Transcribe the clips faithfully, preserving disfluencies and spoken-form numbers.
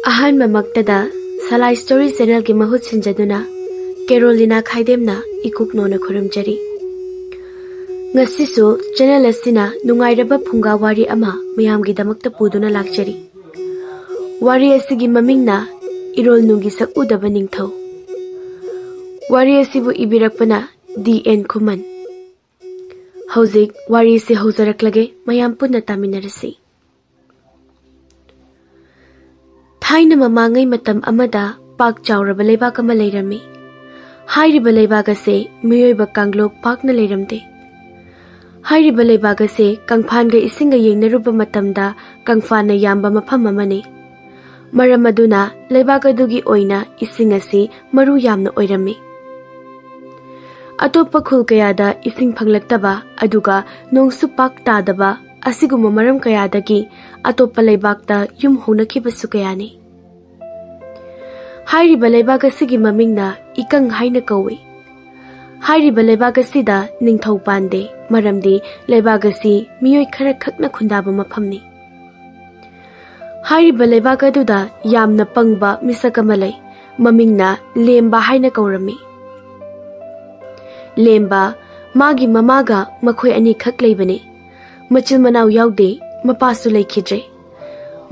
ꯑꯍꯥꯟꯕꯃꯛꯇꯗ ꯁꯂꯥꯏ story ꯆꯦꯅꯦꯜꯒꯤ ꯃꯍꯨꯠ ꯁꯤꯟꯖꯗꯨꯅ ꯀꯦꯔꯣꯂꯤꯅꯥ ꯈꯥꯏꯗꯦꯝꯅ ꯏꯀꯨꯛꯅꯣꯅ ꯈꯨꯔꯨꯝꯖꯔꯤ꯫ ꯉꯁꯤꯁꯨ channel ꯑꯁꯤꯅ ꯅꯨꯡꯉꯥꯏꯔꯕ ꯐꯨꯡꯒꯥ ꯋꯥꯔꯤ ꯑꯃ ꯃꯌꯥꯝꯒꯤꯗꯃꯛꯇ ꯄꯨꯗꯨꯅ ꯂꯥꯛꯆꯔꯤ꯫ ꯋꯥꯔꯤ ꯑꯁꯤꯒꯤ ꯃꯃꯤꯡꯅ ꯏꯔꯣꯜꯅꯨꯡꯒꯤ ꯁꯛꯎꯗꯕ ꯅꯤꯡꯊꯧ꯫ ꯋꯥꯔꯤ ꯑꯁꯤꯕꯨ ꯏꯕꯤꯔꯛꯄꯅ ꯗꯤ ꯑꯦꯟ ꯈꯨꯃꯟ꯫ ꯍꯧꯖꯤꯛ ꯋꯥꯔꯤꯁꯤ ꯍꯧꯖꯔꯛꯂꯒꯦ, ꯃꯌꯥꯝ ꯄꯨꯟꯅ ꯇꯥꯃꯤꯟꯅꯔꯁꯤ꯫ ꯊꯥꯏꯅ ꯃꯃꯥꯡꯉꯩ ꯃꯇꯝ ꯑꯃꯗ ꯄꯥꯛ ꯆꯥꯎꯔꯕ ꯂꯩꯕꯥꯛ ꯑꯃ ꯂꯩꯔꯝꯃꯤ꯫ ꯍꯥꯏꯔꯤꯕ ꯂꯩꯕꯥꯛ ꯑꯁꯦ ꯃꯤꯑꯣꯏꯕ ꯀꯥꯡꯂꯨꯞ ꯄꯥꯛꯅ ꯂꯩꯔꯝꯗꯦ꯫ ꯍꯥꯏꯔꯤꯕ ꯂꯩꯕꯥꯛ ꯑꯁꯦ ꯀꯪꯐꯥꯟꯒ ꯏꯁꯤꯡꯒ ꯌꯦꯡꯅꯔꯨꯕ ꯃꯇꯝꯗ ꯀꯪꯐꯥꯟꯅ ꯌꯥꯝꯕ ꯃꯐꯝ ꯑꯃꯅꯤ꯫ ꯃꯔꯝ ꯑꯗꯨꯅ ꯂꯩꯕꯥꯛ ꯑꯗꯨꯒꯤ ꯑꯣꯏꯅ ꯏꯁꯤꯡ ꯑꯁꯤ ꯃꯔꯨ ꯌꯥꯝꯅ ꯑꯣꯏꯔꯝꯃꯤ꯫ ꯑꯇꯣꯞꯄ ꯈꯨꯜ ꯀꯌꯥꯗ ꯏꯁꯤꯡ ꯐꯪꯂꯛꯇꯕ, ꯑꯗꯨꯒ ꯅꯣꯡꯁꯨ ꯄꯥꯛ ꯇꯥꯗꯕ, ꯑꯁꯤꯒꯨꯝꯕ ꯃꯔꯝ ꯀꯌꯥꯗꯒꯤ ꯑꯇꯣꯞꯄ ꯂꯩꯕꯥꯛꯇ ꯌꯨꯝ ꯍꯣꯡꯅꯈꯤꯕꯁꯨ ꯀꯌꯥꯅꯤ꯫ ꯍꯥꯏꯔꯤꯕ ꯂꯩꯕꯥꯛ ꯑꯁꯤꯒꯤ ꯃꯃꯤꯡꯅ ꯏꯀꯪ ꯍꯥꯏꯅ ꯀꯧꯏ꯫ ꯍꯥꯏꯔꯤꯕ ꯂꯩꯕꯥꯛ ꯑꯁꯤꯗ ꯅꯤꯡꯊꯧ ꯄꯥꯟꯗꯦ, ꯃꯔꯝꯗꯤ ꯂꯩꯕꯥꯛ ꯑꯁꯤ ꯃꯤꯑꯣꯏ ꯈꯔ ꯈꯛꯅ ꯈꯨꯟꯗꯥꯕ ꯃꯐꯝꯅꯤ꯫ ꯍꯥꯏꯔꯤꯕ ꯂꯩꯕꯥꯛ ꯑꯗꯨꯗ ꯌꯥꯝꯅ ꯄꯪꯕ ꯃꯤꯁꯛ ꯑꯃ ꯂꯩ꯫ ꯃꯃꯤꯡꯅ ꯂꯦꯝꯕ ꯍꯥꯏꯅ ꯀꯧꯔꯝꯃꯤ꯫ ꯂꯦꯝꯕ, ꯃꯥꯒꯤ ꯃꯃꯥꯒ ꯃꯈꯣꯏ ꯑꯅꯤꯈꯛ ꯂꯩꯕꯅꯤ꯫ ꯃꯆꯤꯟ ꯃꯅꯥꯎ ꯌꯥꯎꯗꯦ, ꯃꯄꯥꯁꯨ ꯂꯩꯈꯤꯗ꯭ꯔꯦ꯫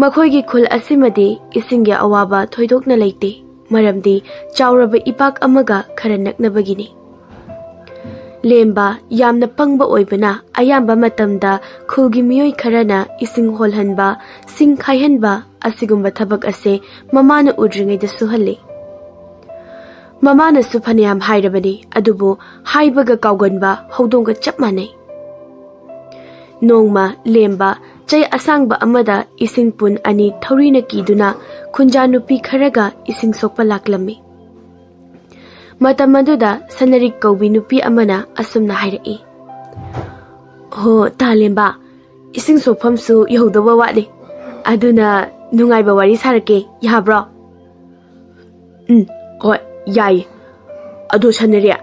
ꯃꯈꯣꯏꯒꯤ ꯈꯨꯜ ꯑꯁꯤꯃꯗꯤ ꯏꯁꯤꯡꯒꯤ ꯑꯋꯥꯕ ꯊꯣꯏꯗꯣꯛꯅ ꯂꯩꯇꯦ, ꯃꯔꯝꯗꯤ ꯆꯥꯎꯔꯕ ꯏꯄꯥꯛ ꯑꯃꯒ ꯈꯔ ꯅꯛꯅꯕꯒꯤꯅꯤ꯫ ꯂꯦꯝꯕ ꯌꯥꯝꯅ ꯄꯪꯕ ꯑꯣꯏꯕꯅ ꯑꯌꯥꯝꯕ ꯃꯇꯝꯗ ꯈꯨꯜꯒꯤ ꯃꯤꯑꯣꯏ ꯈꯔꯅ ꯏꯁꯤꯡ ꯍꯣꯜꯍꯟꯕ, ꯁꯤꯡ ꯈꯥꯏꯍꯟꯕ ꯑꯁꯤꯒꯨꯝꯕ ꯊꯕꯛ ꯑꯁꯦ ꯃꯃꯥꯅ ꯎꯗ꯭ꯔꯤꯉꯩꯗ ꯁꯨꯍꯜꯂꯤ꯫ ꯃꯃꯥꯅꯁꯨ ꯐꯅꯌꯥꯝ ꯍꯥꯏꯔꯕꯅꯤ, ꯑꯗꯨꯕꯨ ꯍꯥꯏꯕꯒ ꯀꯥꯎꯒꯟꯕ ꯍꯧꯗꯣꯡꯒ ꯆꯞ ꯃꯥꯟꯅꯩ꯫ ꯅꯣꯡꯃ ꯂꯦꯝꯕ ꯆꯩ ꯑꯁꯥꯡꯕ ꯑꯃꯗ ꯏꯁꯤꯡ ꯄꯨꯟ ꯑꯅꯤ ꯊꯧꯔꯤꯅ ꯀꯤꯗꯨꯅ ꯈꯨꯟꯖꯥ ꯅꯨꯄꯤ ꯈꯔꯒ ꯏꯁꯤꯡ ꯁꯣꯛꯄ ꯂꯥꯛꯂꯝꯃꯤ꯫ ꯃꯇꯝ ꯑꯗꯨꯗ ꯁꯅꯔꯤꯛ ꯀꯧꯕꯤ ꯅꯨꯄꯤ ꯑꯃꯅ ꯑꯁꯨꯝꯅ ꯍꯥꯏꯔꯛꯏ, "ꯍꯣ, ꯇꯥ ꯂꯦꯝꯕ, ꯏꯁꯤꯡ ꯁꯣꯛꯐꯝꯁꯨ ꯌꯧꯗꯧꯕ ꯋꯥꯠꯂꯤ, ꯑꯗꯨꯅ ꯅꯨꯡꯉꯥꯏꯕ ꯋꯥꯔꯤ ꯁꯥꯔꯛꯀꯦ, ꯌꯥꯕ꯭ꯔꯣ?" "ꯎꯝ, ꯍꯣꯏ, ꯌꯥꯏꯌꯦ꯫ ꯑꯗꯣ ꯁꯅꯔꯤ,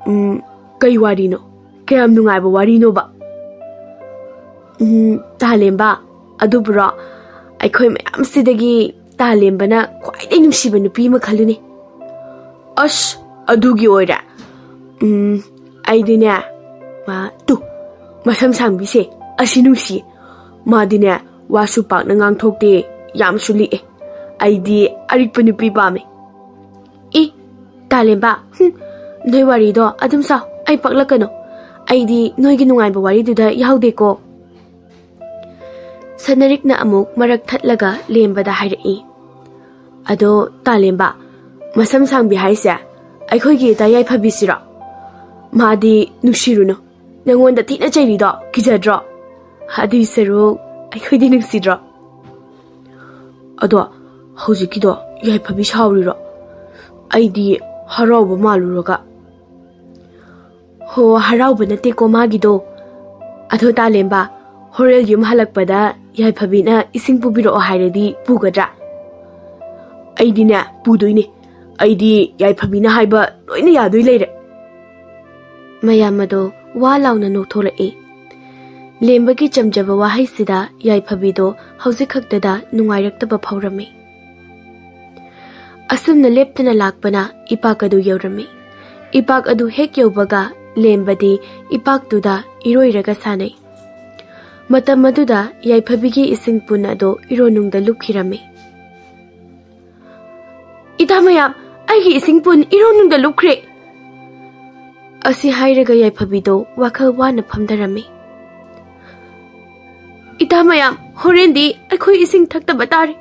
ꯎꯝ, ꯀꯩ ꯋꯥꯔꯤꯅꯣ? ꯀꯌꯥꯝ ꯅꯨꯡꯉꯥꯏꯕ ꯋꯥꯔꯤꯅꯣꯕ?" "ꯎꯝ, ꯇꯥ ꯂꯦꯝꯕ, ꯑꯗꯨꯕꯨꯔꯣ, ꯑꯩꯈꯣꯏ ꯃꯌꯥꯝꯁꯤꯗꯒꯤ ꯇꯥꯂꯦꯝꯕꯅ ꯈ꯭ꯋꯥꯏꯗꯩ ꯅꯨꯡꯁꯤꯕ ꯅꯨꯄꯤ ꯑꯃ ꯈꯜꯂꯨꯅꯦ꯫ ꯑꯁ, ꯑꯗꯨꯒꯤ ꯑꯣꯏꯔꯦ꯫ ꯎꯝ, ꯑꯩꯗꯤꯅꯦ, ꯃꯥ, ꯇꯨ, ꯃꯁꯝ ꯁꯥꯡꯕꯤꯁꯦ, ꯑꯁꯤ ꯅꯨꯡꯁꯤꯌꯦ꯫ ꯃꯥꯗꯤꯅꯦ, ꯋꯥꯁꯨ ꯄꯥꯛꯅ ꯉꯥꯡꯊꯣꯛꯇꯦ, ꯌꯥꯝꯁꯨ ꯂꯤꯛꯑꯦ꯫ ꯑꯩꯗꯤ ꯑꯔꯤꯛꯄ ꯅꯨꯄꯤ ꯄꯥꯝꯃꯦ꯫ ꯏ, ꯇꯥꯂꯦꯝꯕ, ꯍꯨꯝ, ꯅꯣꯏ ꯋꯥꯔꯤꯗꯣ ꯑꯗꯨꯝ ꯁꯥꯎ, ꯑꯩ ꯄꯛꯂꯛꯀꯅꯨ꯫ ꯑꯩꯗꯤ ꯅꯣꯏꯒꯤ ꯅꯨꯡꯉꯥꯏꯕ ꯋꯥꯔꯤꯗꯨꯗ ꯌꯥꯎꯗꯦꯀꯣ꯫ ꯁꯅꯔꯤꯛꯅ ꯑꯃꯨꯛ ꯃꯔꯛ ꯊꯠꯂꯒ ꯂꯦꯝꯕꯗ ꯍꯥꯏꯔꯛꯏ꯫ ꯑꯗꯣ, ꯇꯥꯂꯦꯝꯕ, ꯃꯁꯝ ꯁꯥꯡꯕꯤ ꯍꯥꯏꯁꯦ ꯑꯩꯈꯣꯏꯒꯤ ꯏꯇꯥ ꯌꯥꯏꯐꯕꯤꯁꯤꯔꯣ? ꯃꯥꯗꯤ ꯅꯨꯡꯁꯤꯔꯨꯅꯨ, ꯅꯪꯉꯣꯟꯗ ꯊꯤꯅ ꯆꯩꯔꯤꯗꯣ ꯀꯤꯖꯗ꯭ꯔꯣ? ꯑꯗꯨꯏ ꯁꯔꯨꯛ ꯑꯩꯈꯣꯏꯗꯤ ꯅꯨꯡꯁꯤꯗ꯭ꯔꯣ? ꯑꯗꯣ, ꯍꯧꯖꯤꯛꯀꯤꯗꯣ ꯌꯥꯏꯐꯕꯤ ꯁꯥꯎꯔꯤꯔꯣ? ꯑꯩꯗꯤ ꯍꯔꯥꯎꯕ ꯃꯥꯜꯂꯨꯔꯒ꯫ ꯍꯣ, ꯍꯔꯥꯎꯕ ꯅꯠꯇꯦꯀꯣ ꯃꯥꯒꯤꯗꯣ꯫ ꯑꯗꯣ ꯇꯥꯂꯦꯝꯕ, ꯍꯣꯔꯦꯟ ꯌꯨꯝ ꯍꯜꯂꯛꯄꯗ ꯌꯥꯏꯐꯕꯤꯅ ꯏꯁꯤꯡ ꯄꯨꯕꯤꯔꯛꯑꯣ ꯍꯥꯏꯔꯗꯤ ꯄꯨꯒꯗ꯭ꯔꯥ? ꯑꯩꯗꯤꯅꯦ, ꯄꯨꯗꯣꯏꯅꯦ꯫ ꯑꯩꯗꯤ ꯌꯥꯏꯐꯕꯤꯅ ꯍꯥꯏꯕ ꯂꯣꯏꯅ ꯌꯥꯗꯣꯏ ꯂꯩꯔꯦ꯫ ꯃꯌꯥꯝ ꯑꯗꯣ ꯋꯥ ꯂꯥꯎꯅ ꯅꯣꯛꯊꯣꯔꯛꯏ꯫ ꯂꯦꯝꯕꯒꯤ ꯆꯝꯖꯕ ꯋꯥꯍꯩꯁꯤꯗ ꯌꯥꯏꯐꯕꯤꯗꯣ ꯍꯧꯖꯤꯛ ꯈꯛꯇꯗ ꯅꯨꯡꯉꯥꯏꯔꯛꯇꯕ ꯐꯥꯎꯔꯝꯃꯤ꯫ ꯑꯁꯨꯝꯅ ꯂꯦꯞꯇꯅ ꯂꯥꯛꯄꯅ ꯏꯄꯥꯛ ꯑꯗꯨ ꯌꯧꯔꯝꯃꯤ꯫ ꯏꯄꯥꯛ ꯑꯗꯨ ꯍꯦꯛ ꯌꯧꯕꯒ ꯂꯦꯝꯕꯗꯤ ꯏꯄꯥꯛꯇꯨꯗ ꯏꯔꯣꯏꯔꯒ ꯁꯥꯟꯅꯩ꯫ ꯃꯇꯝ ꯑꯗꯨꯗ ꯌꯥꯏꯐꯕꯤꯒꯤ ꯏꯁꯤꯡ ꯄꯨꯟ ꯑꯗꯨ ꯏꯔꯣꯟꯅꯨꯡꯗ ꯂꯨꯞꯈꯤꯔꯝꯃꯤ꯫ "ꯏꯇꯥ ꯃꯌꯥꯝ, ꯑꯩꯒꯤ ꯏꯁꯤꯡ ꯄꯨꯟ ꯏꯔꯣꯟꯅꯨꯡꯗ ꯂꯨꯞꯈ꯭ꯔꯦ!" ꯑꯁꯤ ꯍꯥꯏꯔꯒ ꯌꯥꯏꯐꯕꯤꯗꯣ ꯋꯥꯈꯜ ꯋꯥꯅ ꯐꯝꯊꯔꯝꯃꯤ꯫ "ꯏꯇꯥ ꯃꯌꯥꯝ, ꯍꯣꯔꯦꯟꯗꯤ ꯑꯩꯈꯣꯏ ꯏꯁꯤꯡ ꯊꯛꯇꯕ ꯇꯥꯔꯦ꯫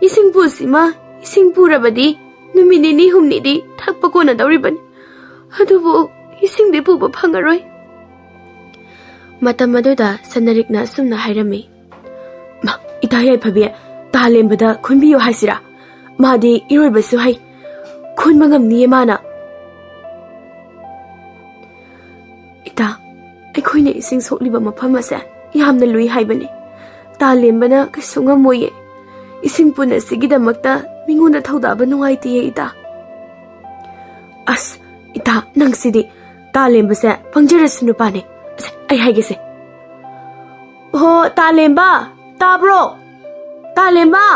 ꯏꯁꯤꯡ ꯄꯨꯁꯤꯃ, ꯏꯁꯤꯡ ꯄꯨꯔꯕꯗꯤ ꯅꯨꯃꯤꯠ ꯅꯤꯅꯤ ꯍꯨꯝꯅꯤꯗꯤ ꯊꯛꯄ ꯀꯣꯟꯅꯗꯧꯔꯤꯕꯅꯤ꯫ ꯑꯗꯨꯕꯨ ꯏꯁꯤꯡꯗꯤ ꯄꯨꯕ ꯐꯪꯉꯔꯣꯏ꯫" ꯃꯇꯝ ꯑꯗꯨꯗ ꯁꯅꯔꯤꯛꯅ ꯑꯁꯨꯝꯅ ꯍꯥꯏꯔꯝꯃꯤ꯫ "ꯃꯥ, ꯏꯇꯥ ꯌꯥꯏꯐꯕꯤ, ꯇꯥꯂꯦꯝꯕꯗ ꯈꯨꯟꯕꯤꯌꯨ ꯍꯥꯏꯁꯤꯔꯥ? ꯃꯥꯗꯤ ꯏꯔꯣꯏꯕꯁꯨ ꯍꯩ꯫ ꯈꯨꯟꯕ ꯉꯝꯅꯤꯌꯦ ꯃꯥꯅ꯫" "ꯏꯇꯥ, ꯑꯩꯈꯣꯏꯅ ꯏꯁꯤꯡ ꯁꯣꯛꯂꯤꯕ ꯃꯐꯝ ꯑꯁꯦ ꯌꯥꯝꯅ ꯂꯨꯏ ꯍꯥꯏꯕꯅꯤ꯫ ꯇꯥꯂꯦꯝꯕꯅ ꯀꯩꯁꯨ ꯉꯝꯃꯣꯏꯌꯦ꯫ ꯏꯁꯤꯡ ꯄꯨꯟ ꯑꯁꯤꯒꯤꯗꯃꯛꯇ ꯃꯤꯉꯣꯟꯗ ꯊꯧꯗꯥꯕ ꯅꯨꯡꯉꯥꯏꯇꯦꯌꯦ, ꯏꯇꯥ꯫" "ꯑꯁ, ꯏꯇꯥ, ꯅꯪꯁꯤꯗꯤ꯫ ꯇꯥꯂꯦꯝꯕꯁꯦ ꯄꯪꯖꯔꯁꯨ ꯅꯨꯄꯥꯅꯦ꯫ ꯑꯁ, ꯑꯩ ꯍꯥꯏꯒꯦꯁꯦ꯫ ꯍꯣ, ꯇꯥꯂꯦꯝꯕ, ꯇꯥꯕ꯭ꯔꯣ? ꯇꯥꯂꯦꯝꯕ!"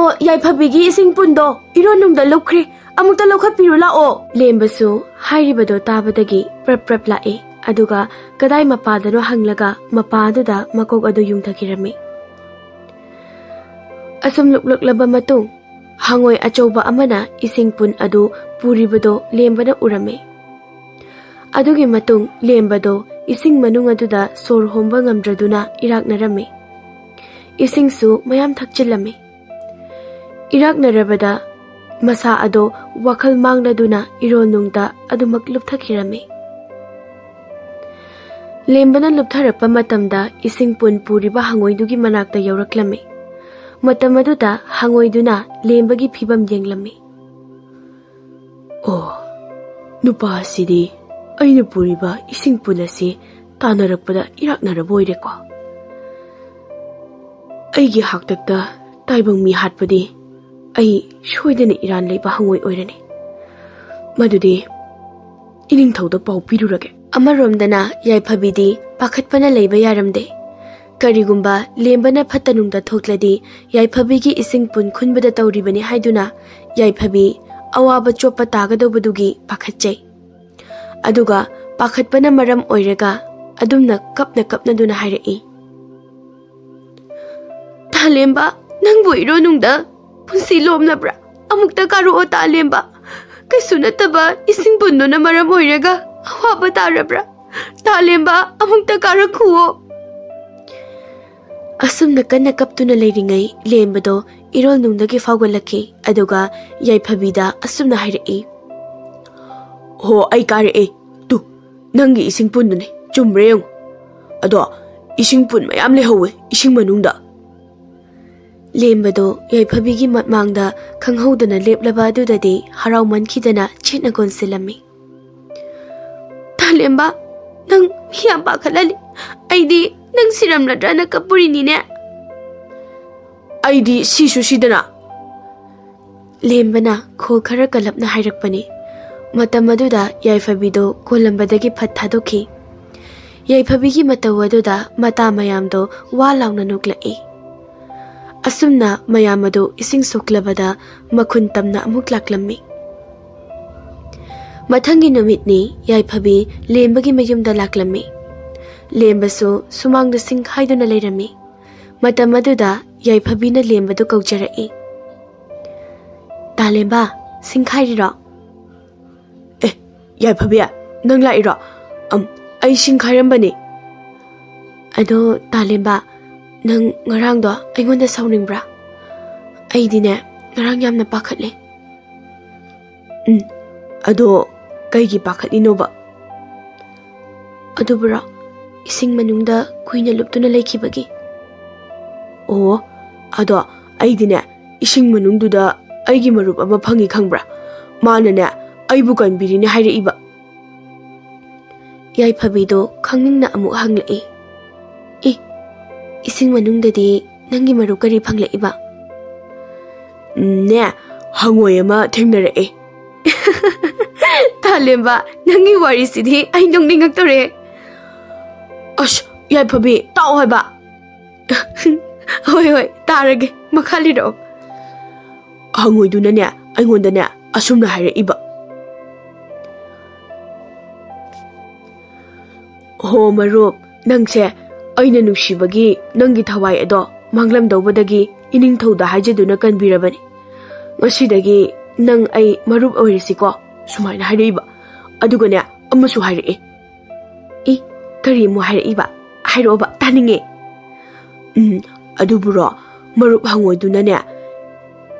"ꯑꯣ, ꯌꯥꯏꯐꯕꯤꯒꯤ ꯏꯁꯤꯡ ꯄꯨꯟꯗꯣ ꯏꯔꯣꯟꯅꯨꯡꯗ ꯂꯨꯞꯈ꯭ꯔꯦ, ꯑꯃꯨꯛꯇ ꯂꯧꯈꯠꯄꯤꯔꯨ ꯂꯥꯛꯑꯣ!" ꯂꯦꯝꯕꯁꯨ ꯍꯥꯏꯔꯤꯕꯗꯣ ꯇꯥꯕꯗꯒꯤ ꯄ꯭ꯔꯞ ꯄ꯭ꯔꯞ ꯂꯥꯛꯑꯦ, ꯑꯗꯨꯒ ꯀꯗꯥꯏ ꯃꯄꯥꯗꯅꯣ ꯍꯪꯂꯒ ꯃꯄꯥ ꯑꯗꯨꯗ ꯃꯀꯣꯛ ꯑꯗꯨ ꯌꯨꯡꯊꯈꯤꯔꯝꯃꯤ꯫ ꯑꯁꯨꯝ ꯂꯨꯞꯂꯛꯂꯕ ꯃꯇꯨꯡ, ꯍꯉꯣꯏ ꯑꯆꯧꯕ ꯑꯃꯅ ꯏꯁꯤꯡ ꯄꯨꯟ ꯑꯗꯨ ꯄꯨꯔꯤꯕꯗꯣ ꯂꯦꯝꯕꯅ ꯎꯔꯝꯃꯤ꯫ ꯑꯗꯨꯒꯤ ꯃꯇꯨꯡ ꯂꯦꯝꯕꯗꯣ ꯏꯁꯤꯡ ꯃꯅꯨꯡ ꯑꯗꯨꯗ ꯁꯣꯔ ꯍꯣꯝꯕ ꯉꯝꯗ꯭ꯔꯗꯨꯅ ꯏꯔꯥꯛꯅꯔꯝꯃꯤ꯫ ꯏꯁꯤꯡꯁꯨ ꯃꯌꯥꯝ ꯊꯛꯆꯤꯜꯂꯝꯃꯤ꯫ ꯏꯔꯥꯛꯅꯔꯕꯗ ꯃꯁꯥ ꯑꯗꯣ ꯋꯥꯈꯜ ꯃꯥꯡꯂꯗꯨꯅ ꯏꯔꯣꯟꯅꯨꯡꯗ ꯑꯗꯨꯃꯛ ꯂꯨꯞꯊꯈꯤꯔꯝꯃꯤ꯫ ꯂꯦꯝꯕꯅ ꯂꯨꯞꯊꯔꯛꯄ ꯃꯇꯝꯗ ꯏꯁꯤꯡ ꯄꯨꯟ ꯄꯨꯔꯤꯕ ꯍꯉꯣꯏꯗꯨꯒꯤ ꯃꯅꯥꯛꯇ ꯌꯧꯔꯛꯂꯝꯃꯤ꯫ ꯃꯇꯝ ꯑꯗꯨꯗ ꯍꯉꯣꯏꯗꯨꯅ ꯂꯦꯝꯕꯒꯤ ꯐꯤꯕꯝ ꯌꯦꯡꯂꯝꯃꯤ꯫ "ꯑꯣ, ꯅꯨꯄꯥ ꯑꯁꯤꯗꯤ ꯑꯩꯅ ꯄꯨꯔꯤꯕ ꯏꯁꯤꯡ ꯄꯨꯟ ꯑꯁꯤ ꯇꯥꯟꯅꯔꯛꯄꯗ ꯏꯔꯥꯛꯅꯔꯕ ꯑꯣꯏꯔꯦꯀꯣ꯫ ꯑꯩꯒꯤ ꯍꯥꯛꯇꯛꯇ ꯇꯥꯏꯕꯪ ꯃꯤ ꯍꯥꯠꯄꯗꯤ ꯑꯩ ꯁꯣꯏꯗꯅ ꯏꯔꯥꯟ ꯂꯩꯕ ꯍꯉꯣꯏ ꯑꯣꯏꯔꯅꯤ꯫ ꯃꯗꯨꯗꯤ ꯏꯅꯤꯡꯊꯧꯗ ꯄꯥꯎ ꯄꯤꯔꯨꯔꯒꯦ꯫" ꯑꯃꯔꯣꯝꯗꯅ ꯌꯥꯏꯐꯕꯤꯗꯤ ꯄꯥꯈꯠꯄꯅ ꯂꯩꯕ ꯌꯥꯔꯝꯗꯦ꯫ ꯀꯔꯤꯒꯨꯝꯕ ꯂꯦꯝꯕꯅ ꯐꯠꯇ ꯅꯨꯡꯗ ꯊꯣꯛꯂꯗꯤ ꯌꯥꯏꯐꯕꯤꯒꯤ ꯏꯁꯤꯡ ꯄꯨꯟ ꯈꯨꯟꯕꯗ ꯇꯧꯔꯤꯕꯅꯤ ꯍꯥꯏꯗꯨꯅ ꯌꯥꯏꯐꯕꯤ ꯑꯋꯥꯕ ꯆꯣꯞꯄ ꯇꯥꯒꯗꯧꯕꯗꯨꯒꯤ ꯄꯥꯈꯠꯆꯩ꯫ ꯑꯗꯨꯒ ꯄꯥꯈꯠꯄꯅ ꯃꯔꯝ ꯑꯣꯏꯔꯒ ꯑꯗꯨꯝꯅ ꯀꯞꯅ ꯀꯞꯅꯗꯨꯅ ꯍꯥꯏꯔꯛꯏ, "ꯇꯥꯂꯦꯝꯕ, ꯅꯪꯕꯨ ꯏꯔꯣꯅꯨꯡꯗ ꯄꯨꯟꯁꯤ ꯂꯣꯝꯂꯕ꯭ꯔꯥ? ꯑꯃꯨꯛꯇ ꯀꯥꯔꯛꯑꯣ ꯇꯥꯂꯦꯝꯕ꯫ ꯀꯩꯁꯨ ꯅꯠꯇꯕ ꯏꯁꯤꯡ ꯄꯨꯟꯗꯨꯅ ꯃꯔꯝ ꯑꯣꯏꯔꯒ ꯑꯋꯥꯕ ꯇꯥꯔꯕ꯭ꯔꯥ? ꯇꯥꯂꯦꯝꯕ, ꯑꯃꯨꯛꯇ ꯀꯥꯔꯛꯈꯨꯑꯣ꯫" ꯑꯁꯨꯝꯅ ꯀꯟꯅ ꯀꯞꯇꯨꯅ ꯂꯩꯔꯤꯉꯩ ꯂꯦꯝꯕꯗꯣ ꯏꯔꯣꯜꯅꯨꯡꯗꯒꯤ ꯐꯥꯎꯒꯠꯂꯛꯈꯤ, ꯑꯗꯨꯒ ꯌꯥꯏꯐꯕꯤꯗ ꯑꯁꯨꯝꯅ ꯍꯥꯏꯔꯛꯏ, "ꯍꯣ, ꯑꯩ ꯀꯥꯔꯛꯑꯦ꯫ ꯇꯨ, ꯅꯪꯒꯤ ꯏꯁꯤꯡ ꯄꯨꯟꯗꯨꯅꯤ, ꯆꯨꯝꯕ꯭ꯔꯥ ꯌꯦꯡꯉꯨ꯫ ꯑꯗꯣ ꯏꯁꯤꯡ ꯄꯨꯟ ꯃꯌꯥꯝ ꯂꯩꯍꯧꯋꯦ ꯏꯁꯤꯡ ꯃꯅꯨꯡꯗ꯫" ꯂꯦꯝꯕꯗꯣ ꯌꯥꯏꯐꯕꯤꯒꯤ ꯃꯠꯃꯥꯡꯗ ꯈꯪꯍꯧꯗꯅ ꯂꯦꯞꯂꯕ ꯑꯗꯨꯗꯗꯤ ꯍꯔꯥꯎꯃꯟꯈꯤꯗꯅ ꯆꯦꯠꯅ ꯀꯣꯟꯁꯤꯜꯂꯝꯃꯤ꯫ "ꯇꯥꯂꯦꯝꯕ, ꯅꯪ ꯃꯤ ꯌꯥꯝ ꯄꯥꯈꯠꯍꯜꯂꯤ꯫ ꯑꯩꯗꯤ ꯅꯪ ꯁꯤꯔꯝꯂꯗ꯭ꯔꯅ ꯀꯞꯄꯨꯔꯤꯅꯤꯅꯦ꯫" "ꯑꯩꯗꯤ ꯁꯤꯁꯨ ꯁꯤꯗꯅ꯫" ꯂꯦꯝꯕꯅ ꯈꯣꯜ ꯈꯔ ꯀꯜꯂꯞꯅ ꯍꯥꯏꯔꯛꯄꯅꯤ꯫ ꯃꯇꯝ ꯑꯗꯨꯗ ꯌꯥꯏꯐꯕꯤꯗꯣ ꯀꯣꯜꯂꯝꯕꯗꯒꯤ ꯐꯠ ꯊꯥꯗꯣꯛꯈꯤ꯫ ꯌꯥꯏꯐꯕꯤꯒꯤ ꯃꯇꯧ ꯑꯗꯨꯗ ꯃꯇꯥ ꯃꯌꯥꯝꯗꯣ ꯋꯥ ꯂꯥꯎꯅ ꯅꯣꯛꯂꯛꯏ꯫ ꯑꯁꯨꯝꯅ ꯃꯌꯥꯝ ꯑꯗꯨ ꯏꯁꯤꯡ ꯁꯣꯛꯂꯕꯗ ꯃꯈꯨꯟ ꯇꯝꯅ ꯑꯃꯨꯛ ꯂꯥꯛꯂꯝꯃꯤ꯫ ꯃꯊꯪꯒꯤ ꯅꯨꯃꯤꯠꯅꯤ꯫ ꯌꯥꯏꯐꯕꯤ ꯂꯦꯝꯕꯒꯤ ꯃꯌꯨꯝꯗ ꯂꯥꯛꯂꯝꯃꯤ꯫ ꯂꯦꯝꯕꯁꯨ ꯁꯨꯃꯥꯡꯗ ꯁꯤꯡꯈꯥꯏꯗꯨꯅ ꯂꯩꯔꯝꯃꯤ꯫ ꯃꯇꯝ ꯑꯗꯨꯗ ꯌꯥꯏꯐꯕꯤꯅ ꯂꯦꯝꯕꯗꯨ ꯀꯧꯖꯔꯛꯏ꯫ "ꯇꯥꯂꯦꯝꯕ, ꯁꯤꯡꯈꯥꯏꯔꯤꯔꯣ?" "ꯑꯦ, ꯌꯥꯏꯐꯕꯤ, ꯅꯪ ꯂꯥꯛꯏꯔꯣ? ꯑꯝ, ꯑꯩ ꯁꯤꯡꯈꯥꯏꯔꯝꯕꯅꯤ꯫" "ꯑꯗꯣ ꯇꯥꯂꯦꯝꯕ, ꯅꯪ ꯉꯔꯥꯡꯗꯣ ꯑꯩꯉꯣꯟꯗ ꯁꯥꯎꯅꯤꯡꯕ꯭ꯔꯥ? ꯑꯩꯗꯤꯅꯦ, ꯉꯔꯥꯡ ꯌꯥꯝꯅ ꯄꯥꯈꯠꯂꯦ꯫" "ꯎꯝ, ꯑꯗꯣ ꯀꯩꯒꯤ ꯄꯥꯈꯠꯂꯤꯅꯣꯕ?" "ꯑꯗꯨꯕꯨꯔꯣ, ꯏꯁꯤꯡ ꯃꯅꯨꯡꯗ ꯀꯨꯏꯅ ꯂꯨꯞꯇꯨꯅ ꯂꯩꯈꯤꯕꯒꯤ꯫" "ꯑꯣ, ꯑꯗꯣ ꯑꯩꯗꯤꯅꯦ, ꯏꯁꯤꯡ ꯃꯅꯨꯡꯗꯨꯗ ꯑꯩꯒꯤ ꯃꯔꯨꯞ ꯑꯃ ꯐꯪꯉꯤ ꯈꯪꯕ꯭ꯔꯥ? ꯃꯥꯅꯅꯦ, ꯑꯩꯕꯨ ꯀꯟꯕꯤꯔꯤꯅꯦ ꯍꯥꯏꯔꯛꯏꯕ꯫" ꯌꯥꯏꯐꯕꯤꯗꯣ ꯈꯪꯅꯤꯡꯅ ꯑꯃꯨꯛ ꯍꯪꯂꯛꯏ꯫ "ꯑꯦ, ꯏꯁꯤꯡ ꯃꯅꯨꯡꯗꯗꯤ ꯅꯪꯒꯤ ꯃꯔꯨꯞ ꯀꯔꯤ ꯐꯪꯂꯛꯏꯕ?" "ꯎꯝ, ꯅꯦ, ꯍꯪꯉꯣꯏ ꯑꯃ ꯊꯦꯡꯅꯔꯛꯑꯦ꯫" "ꯇꯥꯂꯦꯝꯕ, ꯅꯪꯒꯤ ꯋꯥꯔꯤꯁꯤꯗꯤ ꯑꯩ ꯅꯣꯛꯅꯤꯡꯉꯛꯇꯧꯔꯦ꯫" "ꯑꯁ, ꯌꯥꯏꯐꯕꯤ, ꯇꯥꯎ ꯍꯥꯏꯕ꯫" "ꯍꯣꯏ, ꯍꯣꯏ, ꯇꯥꯔꯒꯦ, ꯃꯈꯥ ꯂꯤꯔꯛꯑꯣ꯫" "ꯍꯪꯉꯣꯏꯗꯨꯅꯅꯦ, ꯑꯩꯉꯣꯟꯗꯅꯦ ꯑꯁꯨꯝꯅ ꯍꯥꯏꯔꯛꯏꯕ꯫" "ꯍꯣ ꯃꯔꯨꯞ, ꯅꯪꯁꯦ ꯑꯩꯅ ꯅꯨꯡꯁꯤꯕꯒꯤ ꯅꯪꯒꯤ ꯊꯋꯥꯏ ꯑꯗꯣ ꯃꯥꯡꯂꯝꯗꯧꯕꯗꯒꯤ ꯏꯅꯤꯡꯊꯧꯗ ꯍꯥꯏꯖꯗꯨꯅ ꯀꯟꯕꯤꯔꯕꯅꯤ꯫ ꯉꯁꯤꯗꯒꯤ ꯅꯪ ꯑꯩ ꯃꯔꯨꯞ ꯑꯣꯏꯔꯁꯤꯀꯣ," ꯁꯨꯃꯥꯏꯅ ꯍꯥꯏꯔꯛꯏꯕ꯫ ꯑꯗꯨꯒꯅꯦ, ꯑꯃꯁꯨ ꯍꯥꯏꯔꯛꯑꯦ꯫ "ꯏ, ꯀꯔꯤ ꯑꯃꯨꯛ ꯍꯥꯏꯔꯛꯏꯕ? ꯍꯥꯏꯔꯛꯑꯣꯕ, ꯇꯥꯅꯤꯡꯉꯦ꯫" "ꯎꯝ, ꯑꯗꯨꯕꯨꯔꯣ, ꯃꯔꯨꯞ ꯍꯪꯉꯣꯏꯗꯨꯅꯅꯦ,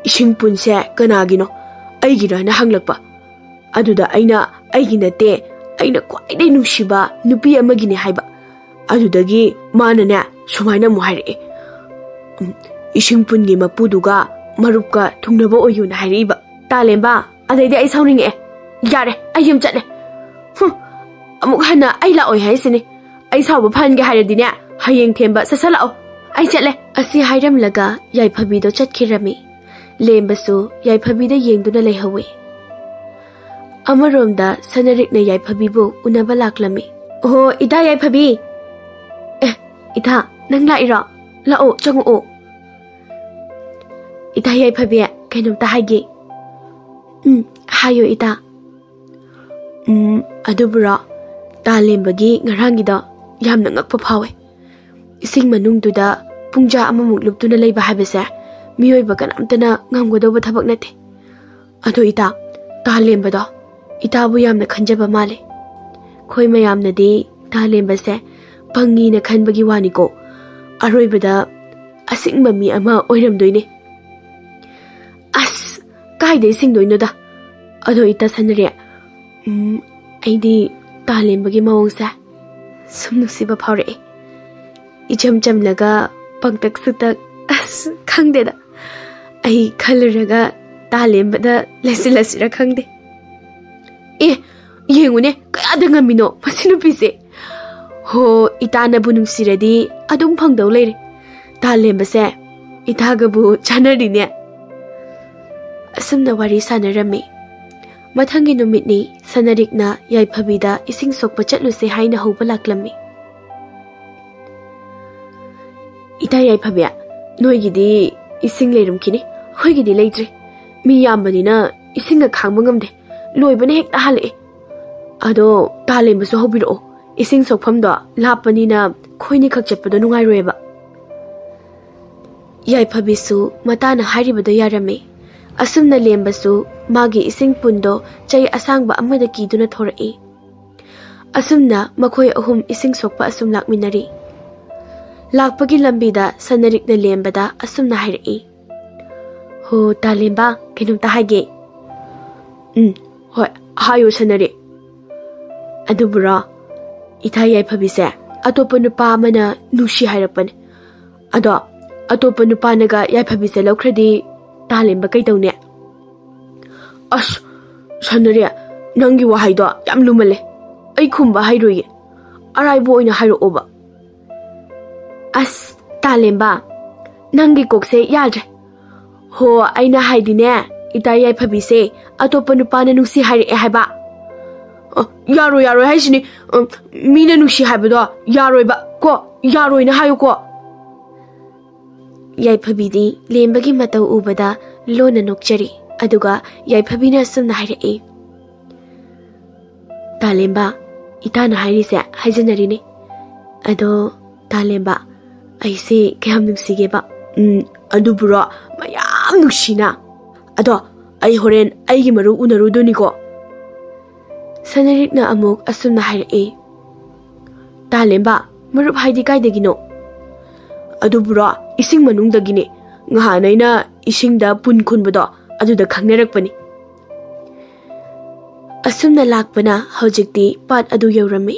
ꯏꯁꯤꯡ ꯄꯨꯟꯁꯦ ꯀꯅꯥꯒꯤꯅꯣ, ꯑꯩꯒꯤꯔꯅ ꯍꯪꯂꯛꯄ꯫ ꯑꯗꯨꯗ ꯑꯩꯅ, 'ꯑꯩꯒꯤ ꯅꯠꯇꯦ, ꯑꯩꯅ ꯈ꯭ꯋꯥꯏꯗꯩ ꯅꯨꯡꯁꯤꯕ ꯅꯨꯄꯤ ꯑꯃꯒꯤꯅꯦ,' ꯍꯥꯏꯕ꯫ ꯑꯗꯨꯗꯒꯤ ꯃꯥꯅꯅꯦ ꯁꯨꯃꯥꯏꯅ ꯑꯃꯨꯛ ꯍꯥꯏꯔꯛꯑꯦ, 'ꯎꯝ, ꯏꯁꯤꯡ ꯄꯨꯟꯒꯤ ꯃꯄꯨꯗꯨꯒ ꯃꯔꯨꯞꯀ ꯊꯨꯡꯅꯕ ꯑꯣꯏꯌꯨꯅ ꯍꯥꯏꯔꯛꯏꯕ꯫ ꯇꯥꯂꯦꯝꯕ, ꯑꯗꯩꯗꯤ ꯑꯩ ꯁꯥꯎꯅꯤꯡꯉꯛꯑꯦ꯫ ꯌꯥꯔꯦ, ꯑꯩ ꯌꯨꯝ ꯆꯠꯂꯦ꯫ ꯍꯨꯝ, ꯑꯃꯨꯛ ꯍꯟꯅ ꯑꯩ ꯂꯥꯛꯑꯣꯏ ꯍꯥꯏꯁꯤꯅꯤ꯫ ꯑꯩ ꯁꯥꯎꯕ ꯐꯍꯟꯒꯦ ꯍꯥꯏꯔꯗꯤꯅꯦ, ꯍꯌꯦꯡ ꯊꯦꯝꯕ ꯁꯠ ꯁꯠ ꯂꯥꯛꯑꯣ꯫ ꯑꯩ ꯆꯠꯂꯦ꯫" ꯑꯁꯤ ꯍꯥꯏꯔꯝꯂꯒ ꯌꯥꯏꯐꯕꯤꯗꯣ ꯆꯠꯈꯤꯔꯝꯃꯤ꯫ ꯂꯦꯝꯕꯁꯨ ꯌꯥꯏꯐꯕꯤꯗ ꯌꯦꯡꯗꯨꯅ ꯂꯩꯍꯧꯋꯤ꯫ ꯑꯃꯔꯣꯝꯗ ꯁꯅꯔꯤꯛꯅ ꯌꯥꯏꯐꯕꯤꯕꯨ ꯎꯅꯕ ꯂꯥꯛꯂꯝꯃꯤ꯫ "ꯑꯣꯍꯣ, ꯏꯇꯥ ꯌꯥꯏꯐꯕꯤ!" "ꯑꯦ, ꯏꯇꯥ, ꯅꯪ ꯂꯥꯛꯏꯔꯣ? ꯂꯥꯛꯑꯣ, ꯆꯪꯉꯛꯑꯣ꯫" ꯏꯇꯥ ꯌꯥꯏꯐꯕꯤ, ꯀꯩꯅꯣꯝꯇ ꯍꯥꯏꯒꯦ꯫ ꯎꯝ, ꯍꯥꯏꯌꯣ ꯏꯇꯥ꯫ ꯎꯝ, ꯑꯗꯨꯕꯨꯔꯣ, ꯇꯥꯂꯦꯝꯕꯒꯤ ꯉꯔꯥꯡꯒꯤꯗꯣ ꯌꯥꯝꯅ ꯉꯛꯄ ꯐꯥꯎꯋꯦ꯫ ꯏꯁꯤꯡ ꯃꯅꯨꯡꯗꯨꯗ ꯄꯨꯡꯖꯥ ꯑꯃꯃꯨꯛ ꯂꯨꯞꯇꯨꯅ ꯂꯩꯕ ꯍꯥꯏꯕꯁꯦ ꯃꯤꯑꯣꯏꯕ ꯀꯅꯥꯝꯇꯅ ꯉꯝꯒꯗꯧꯕ ꯊꯕꯛ ꯅꯠꯇꯦ꯫ ꯑꯗꯣ ꯏꯇꯥ, ꯇꯥꯂꯦꯝꯕꯗꯣ ꯏꯇꯥꯕꯨ ꯌꯥꯝꯅ ꯈꯟꯖꯕ ꯃꯥꯜꯂꯦ꯫ ꯑꯩꯈꯣꯏ ꯃꯌꯥꯝꯅꯗꯤ ꯇꯥꯂꯦꯝꯕꯁꯦ ꯄꯪꯉꯤꯅ ꯈꯟꯕꯒꯤ ꯋꯥꯅꯤꯀꯣ, ꯑꯔꯣꯏꯕꯗ ꯑꯁꯤꯡꯕ ꯃꯤ ꯑꯃ ꯑꯣꯏꯔꯝꯗꯣꯏꯅꯦ꯫ ꯑꯁ, ꯀꯥꯏꯗꯩ ꯁꯤꯡꯗꯣꯏꯅꯣꯗ? ꯑꯗꯣ ꯏꯇꯥ ꯁꯅꯔꯤ, ꯎꯝ, ꯑꯩꯗꯤ ꯇꯥꯂꯦꯝꯕꯒꯤ ꯃꯑꯣꯡꯁꯦ ꯁꯨꯝ ꯅꯨꯡꯁꯤꯕ ꯐꯥꯎꯔꯛꯑꯦ꯫ ꯏꯆꯝ ꯆꯝꯂꯒ ꯄꯪꯇꯛ ꯁꯨꯇꯛ, ꯑꯁ, ꯈꯪꯗꯦꯗ꯫ ꯑꯩ ꯈꯜꯂꯨꯔꯒ ꯇꯥꯂꯦꯝꯕꯗ ꯂꯩꯁꯤꯜꯂꯁꯤꯔ ꯈꯪꯗꯦ꯫ ꯑꯦ, ꯌꯦꯡꯉꯨꯅꯦ, ꯀꯌꯥꯗ ꯉꯝꯃꯤꯅꯣ ꯃꯁꯤ ꯅꯨꯄꯤꯁꯦ꯫ ꯍꯣ, ꯏꯇꯥꯅꯕꯨ ꯅꯨꯡꯁꯤꯔꯗꯤ ꯑꯗꯨꯝ ꯐꯪꯗꯧ ꯂꯩꯔꯦ꯫ ꯇꯥꯂꯦꯝꯕꯁꯦ ꯏꯇꯥꯒꯕꯨ ꯆꯥꯟꯅꯔꯤꯅꯦ꯫ ꯑꯁꯨꯝꯅ ꯋꯥꯔꯤ ꯁꯥꯟꯅꯔꯝꯃꯤ꯫ ꯃꯊꯪꯒꯤ ꯅꯨꯃꯤꯠꯅꯤ, ꯁꯅꯔꯤꯛꯅ ꯌꯥꯏꯐꯕꯤꯗ ꯏꯁꯤꯡ ꯁꯣꯛꯄ ꯆꯠꯂꯨꯁꯦ ꯍꯥꯏꯅ ꯍꯧꯕ ꯂꯥꯛꯂꯝꯃꯤ꯫ ꯏꯇꯥ ꯌꯥꯏꯐꯕꯤ, ꯅꯣꯏꯒꯤꯗꯤ ꯏꯁꯤꯡ ꯂꯩꯔꯝꯈꯤꯅꯤ, ꯑꯩꯈꯣꯏꯒꯤꯗꯤ ꯂꯩꯇ꯭ꯔꯤ꯫ ꯃꯤ ꯌꯥꯝꯕꯅꯤꯅ ꯏꯁꯤꯡꯒ ꯈꯥꯡꯕ ꯉꯝꯗꯦ, ꯂꯣꯏꯕꯅ ꯍꯦꯛꯇ ꯍꯜꯂꯛꯑꯦ꯫ ꯑꯗꯣ ꯇꯥꯂꯦꯝꯕꯁꯨ ꯍꯧꯕꯤꯔꯛꯑꯣ, ꯏꯁꯤꯡ ꯁꯣꯛꯐꯝꯗꯣ ꯂꯥꯞꯄꯅꯤꯅ ꯈꯣꯏꯅꯤꯈꯛ ꯆꯠꯄꯗꯣ ꯅꯨꯡꯉꯥꯏꯔꯣꯏꯕ꯫ ꯌꯥꯏꯐꯕꯤꯁꯨ ꯃꯇꯥꯅ ꯍꯥꯏꯔꯤꯕꯗꯣ ꯌꯥꯔꯝꯃꯤ꯫ ꯑꯁꯨꯝꯅ ꯂꯦꯝꯕꯁꯨ ꯃꯥꯒꯤ ꯏꯁꯤꯡ ꯄꯨꯟꯗꯣ ꯆꯩ ꯑꯁꯥꯡꯕ ꯑꯃꯗ ꯀꯤꯗꯨꯅ ꯊꯣꯔꯛꯏ꯫ ꯑꯁꯨꯝꯅ ꯃꯈꯣꯏ ꯑꯍꯨꯝ ꯏꯁꯤꯡ ꯁꯣꯛꯄ ꯑꯁꯨꯝ ꯂꯥꯛꯃꯤꯟꯅꯔꯤ꯫ ꯂꯥꯛꯄꯒꯤ ꯂꯝꯕꯤꯗ ꯁꯅꯔꯤꯛꯅ ꯂꯦꯝꯕꯗ ꯑꯁꯨꯝꯅ ꯍꯥꯏꯔꯛꯏ, "ꯍꯣ, ꯇꯥꯂꯦꯝꯕ, ꯀꯩꯅꯣꯝꯇ ꯍꯥꯏꯒꯦ꯫" "ꯎꯝ, ꯍꯣꯏ, ꯍꯥꯏꯌꯨ ꯁꯅꯔꯤꯛ꯫" "ꯑꯗꯨꯕꯨꯔꯣ, ꯏꯊꯥ ꯌꯥꯏꯐꯕꯤꯁꯦ ꯑꯇꯣꯞꯄ ꯅꯨꯄꯥ ꯑꯃꯅ ꯅꯨꯡꯁꯤ ꯍꯥꯏꯔꯛꯄꯅꯦ꯫ ꯑꯗꯣ ꯑꯇꯣꯞꯄ ꯅꯨꯄꯥꯅꯒ ꯌꯥꯏꯐꯕꯤꯁꯦ ꯂꯧꯈ꯭ꯔꯗꯤ ꯇꯥꯂꯦꯝꯕ ꯀꯩꯗꯧꯅꯤ?" "ꯑꯁ, ꯁꯅꯔꯤ, ꯅꯪꯒꯤ ꯋꯥꯍꯩꯗꯣ ꯌꯥꯝ ꯂꯨꯃꯜꯂꯦ꯫ ꯑꯩ ꯈꯨꯝꯕ ꯍꯩꯔꯣꯏꯌꯦ꯫ ꯑꯔꯥꯏꯕ ꯑꯣꯏꯅ ꯍꯥꯏꯔꯛꯑꯣꯕ꯫" "ꯑꯁ, ꯇꯥꯂꯦꯝꯕ, ꯅꯪꯒꯤ ꯀꯣꯛꯁꯦ ꯌꯥꯗ꯭ꯔꯦ꯫ ꯍꯣ, ꯑꯩꯅ ꯍꯥꯏꯗꯤꯅꯦ, ꯏꯇꯥ ꯌꯥꯏꯐꯕꯤꯁꯦ ꯑꯇꯣꯞꯄ ꯅꯨꯄꯥꯅ ꯅꯨꯡꯁꯤ ꯍꯥꯏꯔꯛꯑꯦ ꯍꯥꯏꯕ꯫" "ꯑ, ꯌꯥꯔꯣꯏ, ꯌꯥꯔꯣꯏ ꯍꯥꯏꯁꯤꯅꯤ꯫ ꯑ, ꯃꯤꯅ ꯅꯨꯡꯁꯤ ꯍꯥꯏꯕꯗꯣ ꯌꯥꯔꯣꯏꯕ ꯀꯣ, ꯌꯥꯔꯣꯏꯅ ꯍꯥꯏꯌꯨꯀꯣ꯫" ꯌꯥꯏꯐꯕꯤꯗꯤ ꯂꯦꯝꯕꯒꯤ ꯃꯇꯧ ꯎꯕꯗ ꯂꯣꯟꯅ ꯅꯣꯛꯆꯔꯤ꯫ ꯑꯗꯨꯒ ꯌꯥꯏꯐꯕꯤꯅ ꯑꯁꯨꯝꯅ ꯍꯥꯏꯔꯛꯏ, "ꯇꯥꯂꯦꯝꯕ, ꯏꯇꯥꯅ ꯍꯥꯏꯔꯤꯁꯦ ꯍꯥꯏꯖꯅꯔꯤꯅꯤ꯫ ꯑꯗꯣ ꯇꯥꯂꯦꯝꯕ, ꯑꯩꯁꯦ ꯀꯌꯥꯝ ꯅꯨꯡꯁꯤꯒꯦꯕ?" "ꯎꯝ, ꯑꯗꯨꯕꯨꯔꯣ, ꯃꯌꯥꯝ ꯅꯨꯡꯁꯤꯅ꯫ ꯑꯗꯣ ꯑꯩ ꯍꯣꯔꯦꯟ ꯑꯩꯒꯤ ꯃꯔꯨꯞ ꯎꯅꯔꯨꯗꯣꯏꯅꯤꯀꯣ꯫" ꯁꯅꯔꯤꯛꯅ ꯑꯃꯨꯛ ꯑꯁꯨꯝꯅ ꯍꯥꯏꯔꯛꯏ, "ꯇꯥꯂꯦꯝꯕ, ꯃꯔꯨꯞ ꯍꯥꯏꯗꯤ ꯀꯥꯏꯗꯒꯤꯅꯣ?" "ꯑꯗꯨꯕꯨꯔꯣ, ꯏꯁꯤꯡ ꯃꯅꯨꯡꯗꯒꯤꯅꯦ꯫ ꯉꯍꯥꯟ ꯑꯩꯅ ꯏꯁꯤꯡꯗ ꯄꯨꯟ ꯈꯨꯟꯕꯗꯣ, ꯑꯗꯨꯗ ꯈꯪꯅꯔꯛꯄꯅꯤ꯫" ꯑꯁꯨꯝꯅ ꯂꯥꯛꯄꯅ ꯍꯧꯖꯤꯛꯇꯤ ꯄꯥꯠ ꯑꯗꯨ ꯌꯧꯔꯝꯃꯤ꯫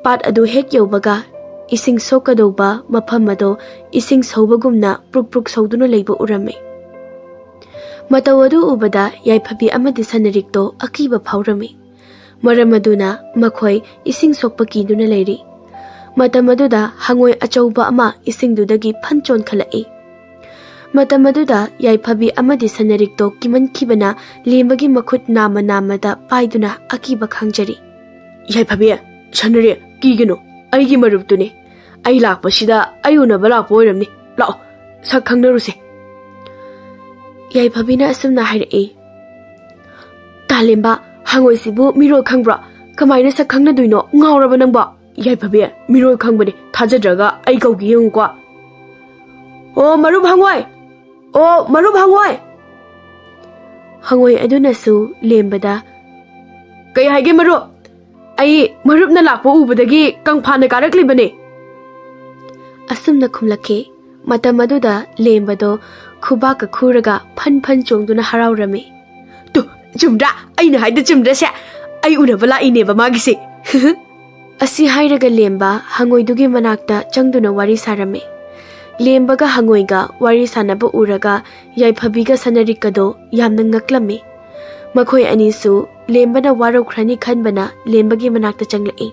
ꯄꯥꯠ ꯑꯗꯨ ꯍꯦꯛ ꯌꯧꯕꯒ ꯏꯁꯤꯡ ꯁꯣꯛꯀꯗꯧꯕ ꯃꯐꯝ ꯑꯗꯣ ꯏꯁꯤꯡ ꯁꯧꯕꯒꯨꯝꯅ ꯄ꯭ꯔꯨꯛ ꯄ꯭ꯔꯨꯛ ꯁꯧꯗꯨꯅ ꯂꯩꯕ ꯎꯔꯝꯃꯤ꯫ ꯃꯇꯧ ꯑꯗꯨ ꯎꯕꯗ ꯌꯥꯏꯐꯕꯤ ꯑꯃꯗꯤ ꯁꯅꯔꯤꯛꯇꯣ ꯑꯀꯤꯕ ꯐꯥꯎꯔꯝꯃꯤ꯫ ꯃꯔꯝ ꯑꯗꯨꯅ ꯃꯈꯣꯏ ꯏꯁꯤꯡ ꯁꯣꯛꯄ ꯀꯤꯗꯨꯅ ꯂꯩꯔꯤ꯫ ꯃꯇꯝ ꯑꯗꯨꯗ ꯍꯉꯣꯏ ꯑꯆꯧꯕ ꯑꯃ ꯏꯁꯤꯡꯗꯨꯗꯒꯤ ꯐꯟ ꯆꯣꯟꯈꯠꯂꯛꯏ꯫ ꯃꯇꯝ ꯑꯗꯨꯗ ꯌꯥꯏꯐꯕꯤ ꯑꯃꯗꯤ ꯁꯅꯔꯤꯛꯇꯣ ꯀꯤꯃꯟꯈꯤꯕꯅ ꯂꯦꯝꯕꯒꯤ ꯃꯈꯨꯠ ꯅꯥꯝꯃ ꯅꯥꯝꯃꯗ ꯄꯥꯏꯗꯨꯅ ꯑꯀꯤꯕ ꯈꯥꯡꯖꯔꯤ꯫ "ꯌꯥꯏꯐꯕꯤ, ꯁꯅꯔꯤꯛ, ꯀꯤꯒꯅꯨ, ꯑꯩꯒꯤ ꯃꯔꯨꯞꯇꯨꯅꯤ꯫ ꯑꯩ ꯂꯥꯛꯄꯁꯤꯗ ꯑꯩ ꯎꯅꯕ ꯂꯥꯛꯄ ꯑꯣꯏꯔꯝꯅꯤ꯫ ꯂꯥꯛꯑꯣ, ꯁꯛ ꯈꯪꯅꯔꯨꯁꯦ꯫" ꯌꯥꯏꯐꯕꯤꯅ ꯑꯁꯨꯝꯅ ꯍꯥꯏꯔꯛꯏ, "ꯇꯥꯂꯦꯝꯕ, ꯍꯉꯣꯏꯁꯤꯕꯨ ꯃꯤꯔꯣꯜ ꯈꯪꯕ꯭ꯔꯣ? ꯀꯃꯥꯏꯅ ꯁꯛ ꯈꯪꯅꯗꯣꯏꯅꯣ? ꯉꯥꯎꯔꯕ ꯅꯪꯕꯣ?" "ꯌꯥꯏꯐꯕꯤ, ꯃꯤꯔꯣꯜ ꯈꯪꯕꯅꯦ, ꯊꯥꯖꯗ꯭ꯔꯒ ꯑꯩ ꯀꯧꯒꯦ ꯌꯦꯡꯉꯨꯀꯣ꯫ ꯑꯣ, ꯃꯔꯨꯞ ꯍꯉꯣꯏ! ꯑꯣ, ꯃꯔꯨꯞ ꯍꯉꯣꯏ!" ꯍꯉꯣꯏ ꯑꯗꯨꯅꯁꯨ ꯂꯦꯝꯕꯗ, "ꯀꯩ ꯍꯥꯏꯒꯦ ꯃꯔꯨꯞ? ꯑꯩ ꯃꯔꯨꯞꯅ ꯂꯥꯛꯄ ꯎꯕꯗꯒꯤ ꯀꯪꯐꯥꯅ ꯀꯥꯔꯛꯂꯤꯕꯅꯦ꯫" ꯑꯁꯨꯝꯅ ꯈꯨꯝꯂꯛꯈꯤ꯫ ꯃꯇꯝ ꯑꯗꯨꯗ ꯂꯦꯝꯕꯗꯣ ꯈꯨꯕꯥꯛꯀ ꯈꯨꯔꯒ ꯐꯟ ꯐꯟ ꯆꯣꯡꯗꯨꯅ ꯍꯔꯥꯎꯔꯝꯃꯤ꯫ "ꯇꯨ, ꯆꯨꯝꯗ꯭ꯔꯥ? ꯑꯩꯅ ꯍꯥꯏꯗ ꯆꯨꯝꯗ꯭ꯔꯁꯦ? ꯑꯩ ꯎꯅꯕ ꯂꯥꯛꯏꯅꯦꯕ ꯃꯥꯒꯤꯁꯦ꯫" ꯑꯁꯤ ꯍꯥꯏꯔꯒ ꯂꯦꯝꯕ ꯍꯉꯣꯏꯗꯨꯒꯤ ꯃꯅꯥꯛꯇ ꯆꯪꯗꯨꯅ ꯋꯥꯔꯤ ꯁꯥꯔꯝꯃꯤ꯫ ꯂꯦꯝꯕꯒ ꯍꯉꯣꯏꯒ ꯋꯥꯔꯤ ꯁꯥꯟꯅꯕ ꯎꯔꯒ ꯌꯥꯏꯐꯕꯤꯒ ꯁꯅꯔꯤꯛꯀꯗꯣ ꯌꯥꯝꯅ ꯉꯛꯂꯝꯃꯤ꯫ ꯃꯈꯣꯏ ꯑꯅꯤꯁꯨ ꯂꯦꯝꯕꯅ ꯋꯥꯔꯧꯈ꯭ꯔꯅꯤ ꯈꯟꯕꯅ ꯂꯦꯝꯕꯒꯤ ꯃꯅꯥꯛꯇ ꯆꯪꯂꯛꯏ꯫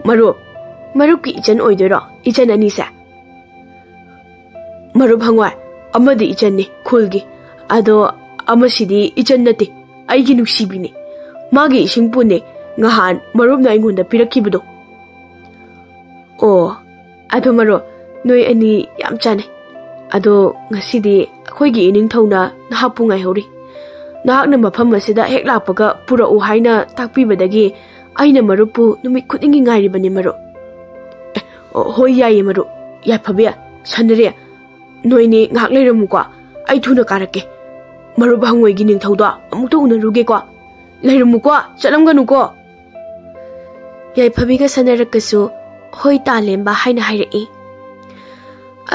"ꯃꯔꯨꯞ, ꯃꯔꯨꯞꯀꯤ ꯏꯆꯟ ꯑꯣꯏꯗꯣꯏꯔꯣ, ꯏꯆꯟ ꯑꯅꯤꯁꯦ?" "ꯃꯔꯨꯞ ꯍꯉꯣꯏ, ꯑꯃꯗꯤ ꯏꯆꯟꯅꯤ ꯈꯨꯜꯒꯤ, ꯑꯗꯣ ꯑꯃꯁꯤꯗꯤ ꯏꯆꯟ ꯅꯠꯇꯦ, ꯑꯩꯒꯤ ꯅꯨꯡꯁꯤꯕꯤꯅꯤ꯫ ꯃꯥꯒꯤ ꯏꯁꯤꯡ ꯄꯨꯟꯅꯦ ꯉꯍꯥꯟ ꯃꯔꯨꯞꯅ ꯑꯩꯉꯣꯟꯗ ꯄꯤꯔꯛꯈꯤꯕꯗꯣ꯫" "ꯑꯣ, ꯑꯗꯣ ꯃꯔꯨꯞ, ꯅꯣꯏ ꯑꯅꯤ ꯌꯥꯝ ꯆꯥꯟꯅꯩ꯫ ꯑꯗꯣ ꯉꯁꯤꯗꯤ ꯑꯩꯈꯣꯏꯒꯤ ꯏꯅꯤꯡꯊꯧꯅ ꯅꯍꯥꯛꯄꯨ ꯉꯥꯏꯍꯧꯔꯤ꯫ ꯅꯍꯥꯛꯅ ꯃꯐꯝ ꯑꯁꯤꯗ ꯍꯦꯛ ꯂꯥꯛꯄꯒ ꯄꯨꯔꯛꯎ ꯍꯥꯏꯅ ꯇꯥꯛꯄꯤꯕꯗꯒꯤ ꯑꯩꯅ ꯃꯔꯨꯞꯄꯨ ꯅꯨꯃꯤꯠ ꯈꯨꯗꯤꯡꯒꯤ ꯉꯥꯏꯔꯤꯕꯅꯤ, ꯃꯔꯨꯞ꯫ ꯑꯦ, ꯑꯣ, ꯍꯣꯏ, ꯌꯥꯏꯌꯦ, ꯃꯔꯨꯞ꯫ ꯌꯥꯏꯐꯕꯤ, ꯁꯥꯟꯅꯔꯦ, ꯅꯣꯏꯅꯤ ꯉꯥꯏꯍꯥꯛ ꯂꯩꯔꯝꯃꯨꯀꯣ꯫ ꯑꯩ ꯊꯨꯅ ꯀꯥꯔꯛꯀꯦ꯫ ꯃꯔꯨꯞ ꯍꯪꯉꯣꯏꯒꯤ ꯅꯤꯡꯊꯧꯗꯣ ꯑꯃꯨꯛꯇ ꯎꯅꯔꯨꯒꯦꯀꯣ꯫ ꯂꯩꯔꯝꯃꯨꯀꯣ, ꯆꯠꯂꯝꯒꯅꯨꯀꯣ꯫ ꯌꯥꯏꯐꯕꯤꯒ ꯁꯥꯟꯅꯔꯛꯀꯁꯨ ꯍꯣꯏ ꯇꯥ ꯂꯦꯝꯕ ꯍꯥꯏꯅ ꯍꯥꯏꯔꯛꯏ꯫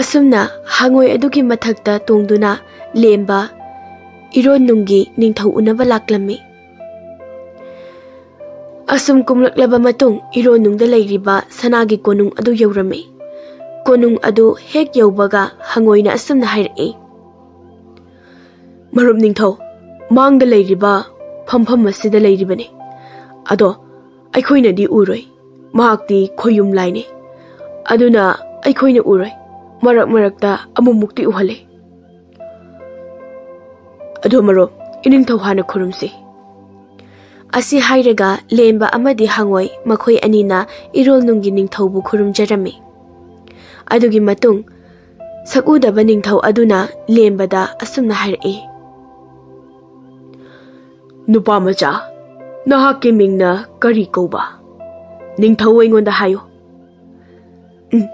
ꯑꯁꯨꯝꯅ ꯍꯪꯉꯣꯏ ꯑꯗꯨꯒꯤ ꯃꯊꯛꯇ ꯇꯣꯡꯗꯨꯅ ꯂꯦꯝꯕ ꯏꯔꯣꯟꯅꯨꯡꯒꯤ ꯅꯤꯡꯊꯧ ꯎꯅꯕ ꯂꯥꯛꯂꯝꯃꯤ꯫ ꯑꯁꯨꯝ ꯀꯨꯝꯂꯛꯂꯕ ꯃꯇꯨꯡ ꯏꯔꯣꯟꯅꯨꯡꯗ ꯂꯩꯔꯤꯕ ꯁꯅꯥꯒꯤ ꯀꯣꯅꯨꯡ ꯑꯗꯨ ꯌꯧꯔꯝꯃꯤ꯫ ꯀꯣꯅꯨꯡ ꯑꯗꯨ ꯍꯦꯛ ꯌꯧꯕꯒ ꯍꯪꯉꯣꯏꯅ ꯑꯁꯨꯝꯅ ꯍꯥꯏꯔꯛꯏ, "ꯃꯔꯨꯞ ꯅꯤꯡꯊꯧ, ꯃꯥꯡꯗ ꯂꯩꯔꯤꯕ ꯐꯝꯐꯝ ꯑꯁꯤꯗ ꯂꯩꯔꯤꯕꯅꯤ꯫ ꯑꯗꯣ ꯑꯩꯈꯣꯏꯅꯗꯤ ꯎꯔꯣꯏ꯫ ꯃꯍꯥꯛꯇꯤ ꯈꯣꯌꯨꯝ ꯂꯥꯏꯅꯤ꯫ ꯑꯗꯨꯅ ꯑꯩꯈꯣꯏꯅ ꯎꯔꯣꯏ꯫ ꯃꯔꯛ ꯃꯔꯛꯇ ꯑꯃꯨꯛꯃꯨꯛꯇꯤ ꯎꯍꯜꯂꯤ꯫ ꯑꯗꯣ ꯃꯔꯨꯞ, ꯏꯅꯤꯡꯊꯧ ꯍꯥꯟꯅ ꯈꯨꯔꯨꯝꯁꯤ꯫" ꯑꯁꯤ ꯍꯥꯏꯔꯒ ꯂꯦꯝꯕ ꯑꯃꯗꯤ ꯍꯪꯉꯣꯏ ꯃꯈꯣꯏ ꯑꯅꯤꯅ ꯏꯔꯣꯜꯅꯨꯡꯒꯤ ꯅꯤꯡꯊꯧꯕꯨ ꯈꯨꯔꯨꯝꯖꯔꯝꯃꯤ꯫ ꯑꯗꯨꯒꯤ ꯃꯇꯨꯡ ꯁꯛꯎꯗꯕ ꯅꯤꯡꯊꯧ ꯑꯗꯨꯅ ꯂꯦꯝꯕꯗ ꯑꯁꯨꯝꯅ ꯍꯥꯏꯔꯛꯏ, "ꯅꯨꯄꯥ ꯃꯆꯥ, ꯅꯍꯥꯛꯀꯤ ꯃꯤꯡꯅ ꯀꯔꯤ ꯀꯧꯕ? ꯅꯤꯡꯊꯧ ꯑꯩꯉꯣꯟꯗ ꯍꯥꯏꯌꯨ꯫" "ꯎꯝ,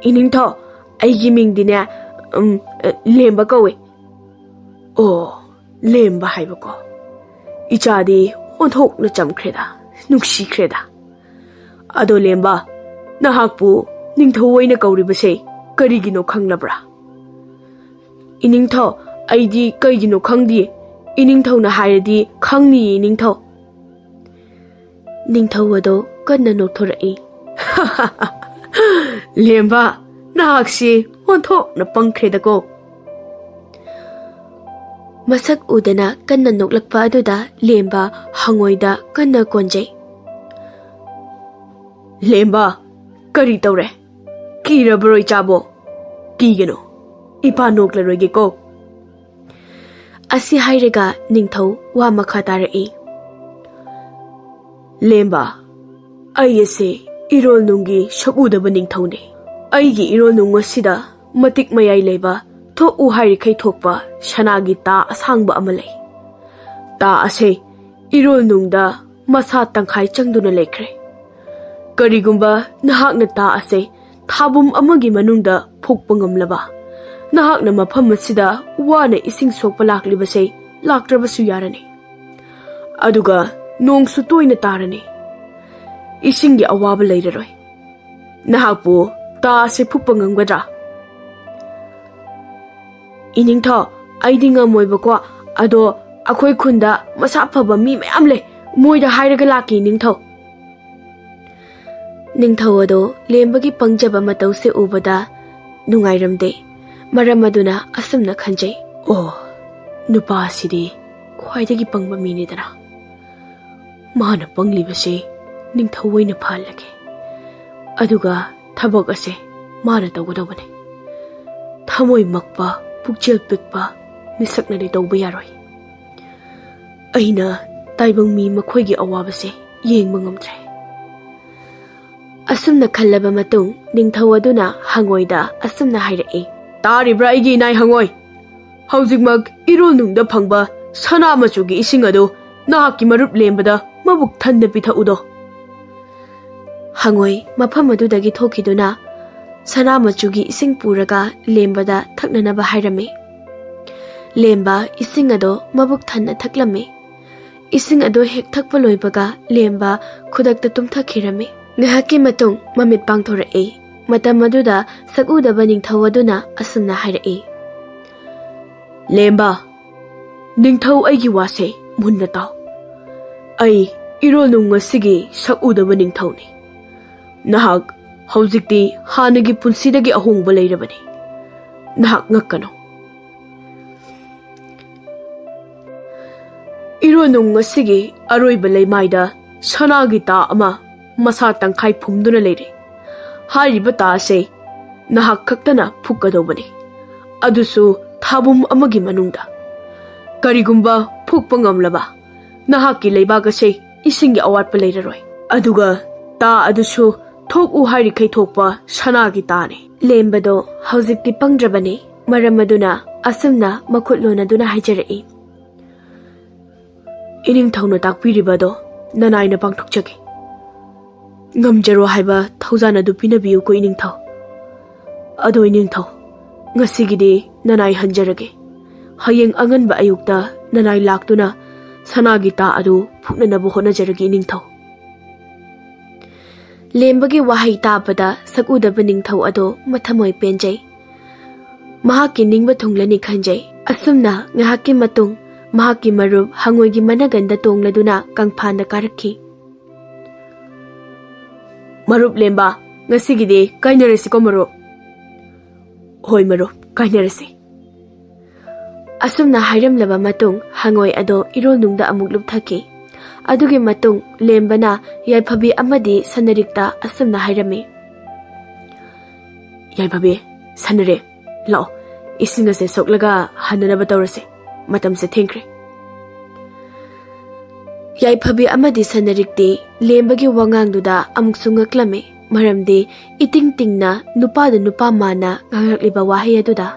ꯏꯅꯤꯡꯊꯧ, ꯑꯩꯒꯤ ꯃꯤꯡꯗꯤꯅꯦ, ꯎꯝ, ꯂꯦꯝꯕ ꯀꯧꯏ꯫" "ꯑꯣ, ꯂꯦꯝꯕ ꯍꯥꯏꯕꯀꯣ꯫ ꯏꯆꯥꯗꯤ ꯑꯣꯟꯊꯣꯛꯅ ꯆꯝꯈ꯭ꯔꯦꯗ, ꯅꯨꯡꯁꯤꯈ꯭ꯔꯦꯗ꯫ ꯑꯗꯣ ꯂꯦꯝꯕ, ꯅꯍꯥꯛꯄꯨ ꯅꯤꯡꯊꯧ ꯑꯣꯏꯅ ꯀꯧꯔꯤꯕꯁꯦ ꯀꯔꯤꯒꯤꯅꯣ ꯈꯪꯂꯕ꯭ꯔꯥ?" "ꯏꯅꯤꯡꯊꯧ, ꯑꯩꯗꯤ ꯀꯩꯒꯤꯅꯣ ꯈꯪꯗꯤꯌꯦ꯫ ꯏꯅꯤꯡꯊꯧꯅ ꯍꯥꯏꯔꯗꯤ ꯈꯪꯅꯤꯌꯦ, ꯏꯅꯤꯡꯊꯧ꯫" ꯅꯤꯡꯊꯧ ꯑꯗꯣ ꯀꯟꯅ ꯅꯣꯛꯊꯣꯔꯛꯏ꯫ "ꯂꯦꯝꯕ, ꯅꯍꯥꯛꯁꯤ ꯑꯣꯟꯊꯣꯛꯅ ꯄꯪꯈ꯭ꯔꯦꯗꯀꯣ꯫" ꯃꯁꯛ ꯎꯗꯅ ꯀꯟꯅ ꯅꯣꯛꯂꯛꯄ ꯑꯗꯨꯗ ꯂꯦꯝꯕ ꯍꯪꯉꯣꯏꯗ ꯀꯟꯅ ꯀꯣꯟꯖꯩ꯫ "ꯂꯦꯝꯕ, ꯀꯔꯤ ꯇꯧꯔꯦ? ꯀꯤꯔꯕ꯭ꯔꯣ ꯏꯆꯥꯕꯣ? ꯀꯤꯒꯅꯨ, ꯏꯄꯥ ꯅꯣꯛꯂꯔꯣꯏꯒꯦꯀꯣ꯫" ꯑꯁꯤ ꯍꯥꯏꯔꯒ ꯅꯤꯡꯊꯧ ꯋꯥ ꯃꯈꯥ ꯇꯥꯔꯛꯏ꯫ "ꯂꯦꯝꯕ, ꯑꯩ ꯑꯁꯦ ꯏꯔꯣꯜꯅꯨꯡꯒꯤ ꯁꯛꯎꯗꯕ ꯅꯤꯡꯊꯧꯅꯤ꯫ ꯑꯩꯒꯤ ꯏꯔꯣꯜꯅꯨꯡ ꯑꯁꯤꯗ ꯃꯇꯤꯛ ꯃꯌꯥꯏ ꯂꯩꯕ, ꯊꯣꯛꯎ ꯍꯥꯏꯔꯤꯈꯩ ꯊꯣꯛꯄ ꯁꯅꯥꯒꯤ ꯇꯥ ꯑꯁꯥꯡꯕ ꯑꯃ ꯂꯩ꯫ ꯇꯥ ꯑꯁꯦ ꯏꯔꯣꯜꯅꯨꯡꯗ ꯃꯁꯥ ꯇꯪꯈꯥꯏ ꯆꯪꯗꯨꯅ ꯂꯩꯈ꯭ꯔꯦ꯫ ꯀꯔꯤꯒꯨꯝꯕ ꯅꯍꯥꯛꯅ ꯇꯥ ꯑꯁꯦ ꯊꯥꯕꯨꯝ ꯑꯃꯒꯤ ꯃꯅꯨꯡꯗ ꯐꯨꯛꯄ ꯉꯝꯂꯕ, ꯅꯍꯥꯛꯅ ꯃꯐꯝ ꯑꯁꯤꯗ ꯋꯥꯅ ꯏꯁꯤꯡ ꯁꯣꯛꯄ ꯂꯥꯛꯂꯤꯕꯁꯦ ꯂꯥꯛꯇ꯭ꯔꯕꯁꯨ ꯌꯥꯔꯅꯤ꯫ ꯑꯗꯨꯒ ꯅꯣꯡꯁꯨ ꯇꯣꯏꯅ ꯇꯥꯔꯅꯤ꯫ ꯏꯁꯤꯡꯒꯤ ꯑꯋꯥꯕ ꯂꯩꯔꯔꯣꯏ꯫ ꯅꯍꯥꯛꯄꯨ ꯇꯥ ꯑꯁꯦ ꯐꯨꯛꯄ ꯉꯝꯒꯗ꯭ꯔꯥ? ꯏꯅꯤꯡꯊꯧ, ꯑꯩꯗꯤ ꯉꯝꯃꯣꯏꯕꯀꯣ꯫ ꯑꯗꯣ ꯑꯩꯈꯣꯏ ꯈꯨꯟꯗ ꯃꯁꯥ ꯐꯕ ꯃꯤ ꯃꯌꯥꯝ ꯂꯩ, ꯃꯣꯏꯗ ꯍꯥꯏꯔꯒ ꯂꯥꯛꯀꯦ, ꯏꯅꯤꯡꯊꯧ꯫ ꯅꯤꯡꯊꯧ ꯑꯗꯣ ꯂꯦꯝꯕꯒꯤ ꯄꯪꯖꯕ ꯃꯇꯧꯁꯦ ꯎꯕꯗ ꯅꯨꯡꯉꯥꯏꯔꯝꯗꯦ꯫ ꯃꯔꯝ ꯑꯗꯨꯅ ꯑꯁꯨꯝꯅ ꯈꯟꯖꯩ, "ꯑꯣ, ꯅꯨꯄꯥ ꯑꯁꯤꯗꯤ ꯈ꯭ꯋꯥꯏꯗꯒꯤ ꯄꯪꯕ ꯃꯤꯅꯤꯗꯅ꯫ ꯃꯥꯅ ꯄꯪꯂꯤꯕꯁꯦ ꯅꯤꯡꯊꯧ ꯑꯣꯏꯅ ꯐꯍꯜꯂꯒꯦ꯫ ꯑꯗꯨꯒ ꯊꯕꯛ ꯑꯁꯦ ꯃꯥꯅ ꯇꯧꯒꯗꯧꯕꯅꯤ꯫ ꯊꯃꯣꯏ ꯃꯛꯄ, ꯄꯨꯛꯆꯦꯜ ꯄꯤꯛꯄ ꯃꯤꯁꯛꯅꯗꯤ ꯇꯧꯕ ꯌꯥꯔꯣꯏ꯫ ꯑꯩꯅ ꯇꯥꯏꯕꯪ ꯃꯤ ꯃꯈꯣꯏꯒꯤ ꯑꯋꯥꯕꯁꯦ ꯌꯦꯡꯕ ꯉꯝꯗ꯭ꯔꯦ"꯫ ꯑꯁꯨꯝꯅ ꯈꯜꯂꯕ ꯃꯇꯨꯡ ꯅꯤꯡꯊꯧ ꯑꯗꯨꯅ ꯍꯪꯉꯣꯏꯗ ꯑꯁꯨꯝꯅ ꯍꯥꯏꯔꯛꯏ, "ꯇꯥꯔꯤꯕ꯭ꯔꯥ ꯑꯩꯒꯤ ꯏꯅꯥꯏ ꯍꯪꯉꯣꯏ? ꯍꯧꯖꯤꯛꯃꯛ ꯏꯔꯣꯜꯅꯨꯡꯗ ꯐꯪꯕ ꯁꯅꯥ ꯃꯆꯨꯒꯤ ꯏꯁꯤꯡ ꯑꯗꯨ ꯅꯍꯥꯛꯀꯤ ꯃꯔꯨꯞ ꯂꯦꯝꯕꯗ ꯃꯕꯨꯛ ꯊꯟꯅ ꯄꯤꯊꯛꯎꯗꯣ"꯫ ꯍꯪꯉꯣꯏ ꯃꯐꯝ ꯑꯗꯨꯗꯒꯤ ꯊꯣꯛꯈꯤꯗꯨꯅ ꯁꯅꯥ ꯃꯆꯨꯒꯤ ꯏꯁꯤꯡ ꯄꯨꯔꯒ ꯂꯦꯝꯕꯗ ꯊꯛꯅꯅꯕ ꯍꯥꯏꯔꯝꯃꯤ꯫ ꯂꯦꯝꯕ ꯏꯁꯤꯡ ꯑꯗꯣ ꯃꯕꯨꯛ ꯊꯟꯅ ꯊꯛꯂꯝꯃꯤ꯫ ꯏꯁꯤꯡ ꯑꯗꯨ ꯍꯦꯛ ꯊꯛꯄ ꯂꯣꯏꯕꯒ ꯂꯦꯝꯕ ꯈꯨꯗꯛꯇ ꯇꯨꯝꯊꯈꯤꯔꯝꯃꯤ꯫ ꯉꯥꯏꯍꯥꯛꯀꯤ ꯃꯇꯨꯡ ꯃꯃꯤꯠ ꯄꯥꯡꯊꯣꯔꯛꯏ꯫ ꯃꯇꯝ ꯑꯗꯨꯗ ꯁꯛꯎꯗꯕ ꯅꯤꯡꯊꯧ ꯑꯗꯨꯅ ꯑꯁꯨꯝꯅ ꯍꯥꯏꯔꯛꯏ, "ꯂꯦꯝꯕ, ꯅꯤꯡꯊꯧ ꯑꯩꯒꯤ ꯋꯥꯁꯦ ꯃꯨꯟꯅ ꯇꯥꯎ꯫ ꯑꯩ ꯏꯔꯣꯜꯅꯨꯡ ꯑꯁꯤꯒꯤ ꯁꯛꯎꯗꯕ ꯅꯤꯡꯊꯧꯅꯤ꯫ ꯅꯍꯥꯛ ꯍꯧꯖꯤꯛꯇꯤ ꯍꯥꯟꯅꯒꯤ ꯄꯨꯟꯁꯤꯗꯒꯤ ꯑꯍꯣꯡꯕ ꯂꯩꯔꯕꯅꯤ꯫ ꯅꯍꯥꯛ ꯉꯛꯀꯅꯨ꯫ ꯏꯔꯣꯜꯅꯨꯡ ꯑꯁꯤꯒꯤ ꯑꯔꯣꯏꯕ ꯂꯩꯃꯥꯏꯗ ꯁꯅꯥꯒꯤ ꯇꯥ ꯑꯃ ꯃꯁꯥ ꯇꯪꯈꯥꯏ ꯐꯨꯝꯗꯨꯅ ꯂꯩꯔꯦ꯫ ꯍꯥꯏꯔꯤꯕ ꯇꯥ ꯑꯁꯦ ꯅꯍꯥꯛ ꯈꯛꯇꯅ ꯐꯨꯛꯀꯗꯧꯕꯅꯤ, ꯑꯗꯨꯁꯨ ꯊꯥꯕꯨꯝ ꯑꯃꯒꯤ ꯃꯅꯨꯡꯗ꯫ ꯀꯔꯤꯒꯨꯝꯕ ꯐꯨꯛꯄ ꯉꯝꯂꯕ, ꯅꯍꯥꯛꯀꯤ ꯂꯩꯕꯥꯛ ꯑꯁꯦ ꯏꯁꯤꯡꯒꯤ ꯑꯋꯥꯠꯄ ꯂꯩꯔꯔꯣꯏ꯫ ꯑꯗꯨꯒ ꯇꯥ ꯑꯗꯨꯁꯨ ꯊꯣꯛꯎ ꯍꯥꯏꯔꯤꯈꯩ ꯊꯣꯛꯄ ꯁꯅꯥꯒꯤ ꯇꯥꯅꯤ꯫ ꯂꯦꯝꯕꯗꯣ ꯍꯧꯖꯤꯛꯇꯤ ꯄꯪꯗ꯭ꯔꯕꯅꯤ꯫ ꯃꯔꯝ ꯑꯗꯨꯅ ꯑꯁꯨꯝꯅ ꯃꯈꯨꯠ ꯂꯣꯟꯅꯗꯨꯅ ꯍꯥꯏꯖꯔꯛꯏ, "ꯏꯅꯤꯡꯊꯧꯅ ꯇꯥꯛꯄꯤꯔꯤꯕꯗꯣ ꯅꯅꯥꯏꯅ ꯄꯥꯡꯊꯣꯛꯆꯒꯦ꯫ ꯉꯝꯖꯔꯣ ꯍꯥꯏꯕ ꯊꯧꯖꯥꯟ ꯑꯗꯨ ꯄꯤꯅꯕꯤꯌꯨꯀꯣ ꯏꯅꯤꯡꯊꯧ꯫ ꯑꯗꯣ ꯏꯅꯤꯡꯊꯧ, ꯉꯁꯤꯒꯤꯗꯤ ꯅꯅꯥꯏ ꯍꯟꯖꯔꯒꯦ꯫ ꯍꯌꯦꯡ ꯑꯉꯟꯕ ꯑꯌꯨꯛꯇ ꯅꯅꯥꯏ ꯂꯥꯛꯇꯨꯅ ꯁꯅꯥꯒꯤ ꯇꯥ ꯑꯗꯨ ꯐꯨꯛꯅꯅꯕ ꯍꯣꯠꯅꯖꯔꯒꯦ ꯏꯅꯤꯡꯊꯧ꯫" ꯂꯦꯝꯕꯒꯤ ꯋꯥꯍꯩ ꯇꯥꯕꯗ ꯁꯛꯎꯗꯕ ꯅꯤꯡꯊꯧ ꯑꯗꯣ ꯃꯊꯃꯣꯏ ꯄꯦꯟꯖꯩ꯫ ꯃꯍꯥꯛꯀꯤ ꯅꯤꯡꯕ ꯊꯨꯡꯂꯅꯤ ꯈꯟꯖꯩ꯫ ꯑꯁꯨꯝꯅ ꯉꯥꯏꯍꯥꯛꯀꯤ ꯃꯇꯨꯡ ꯃꯍꯥꯛꯀꯤ ꯃꯔꯨꯞ ꯍꯪꯉꯣꯏꯒꯤ ꯃꯅꯒꯟꯗ ꯇꯣꯡꯂꯗꯨꯅ ꯀꯪꯐꯥꯟꯗ ꯀꯥꯔꯛꯈꯤ꯫ "ꯃꯔꯨꯞ ꯂꯦꯝꯕ, ꯉꯁꯤꯒꯤꯗꯤ ꯀꯥꯏꯅꯔꯁꯤꯀꯣ ꯃꯔꯨꯞ꯫" "ꯍꯣꯏ ꯃꯔꯨꯞ, ꯀꯥꯏꯅꯔꯁꯤ꯫" ꯑꯁꯨꯝꯅ ꯍꯥꯏꯔꯝꯂꯕ ꯃꯇꯨꯡ ꯍꯪꯉꯣꯏ ꯑꯗꯣ ꯏꯔꯣꯜꯅꯨꯡꯗ ꯑꯃꯨꯛ ꯂꯨꯞꯊꯈꯤ꯫ ꯑꯗꯨꯒꯤ ꯃꯇꯨꯡ ꯂꯦꯝꯕꯅ ꯌꯥꯏꯐꯕꯤ ꯑꯃꯗꯤ ꯁꯅꯔꯤꯛꯇ ꯑꯁꯨꯝꯅ ꯍꯥꯏꯔꯝꯃꯤ, "ꯌꯥꯏꯐꯕꯤ, ꯁꯅꯔꯤꯛ, ꯂꯥꯛꯑꯣ, ꯏꯁꯤꯡ ꯑꯁꯦ ꯁꯣꯛꯂꯒ ꯍꯟꯅꯅꯕ ꯇꯧꯔꯁꯦ꯫ ꯃꯇꯝꯁꯦ ꯊꯦꯡꯈ꯭ꯔꯦ꯫" ꯌꯥꯏꯐꯕꯤ ꯑꯃꯗꯤ ꯁꯅꯔꯤꯛꯇꯤ ꯂꯦꯝꯕꯒꯤ ꯋꯥꯉꯥꯡꯗꯨꯗ ꯑꯃꯨꯛꯁꯨ ꯉꯛꯂꯝꯃꯤ꯫ ꯃꯔꯝꯗꯤ ꯏꯇꯤꯡ ꯇꯤꯡꯅ ꯅꯨꯄꯥꯗ ꯅꯨꯄꯥ ꯃꯥꯟꯅ ꯉꯥꯡꯂꯛꯂꯤꯕ ꯋꯥꯍꯩ ꯑꯗꯨꯗ꯫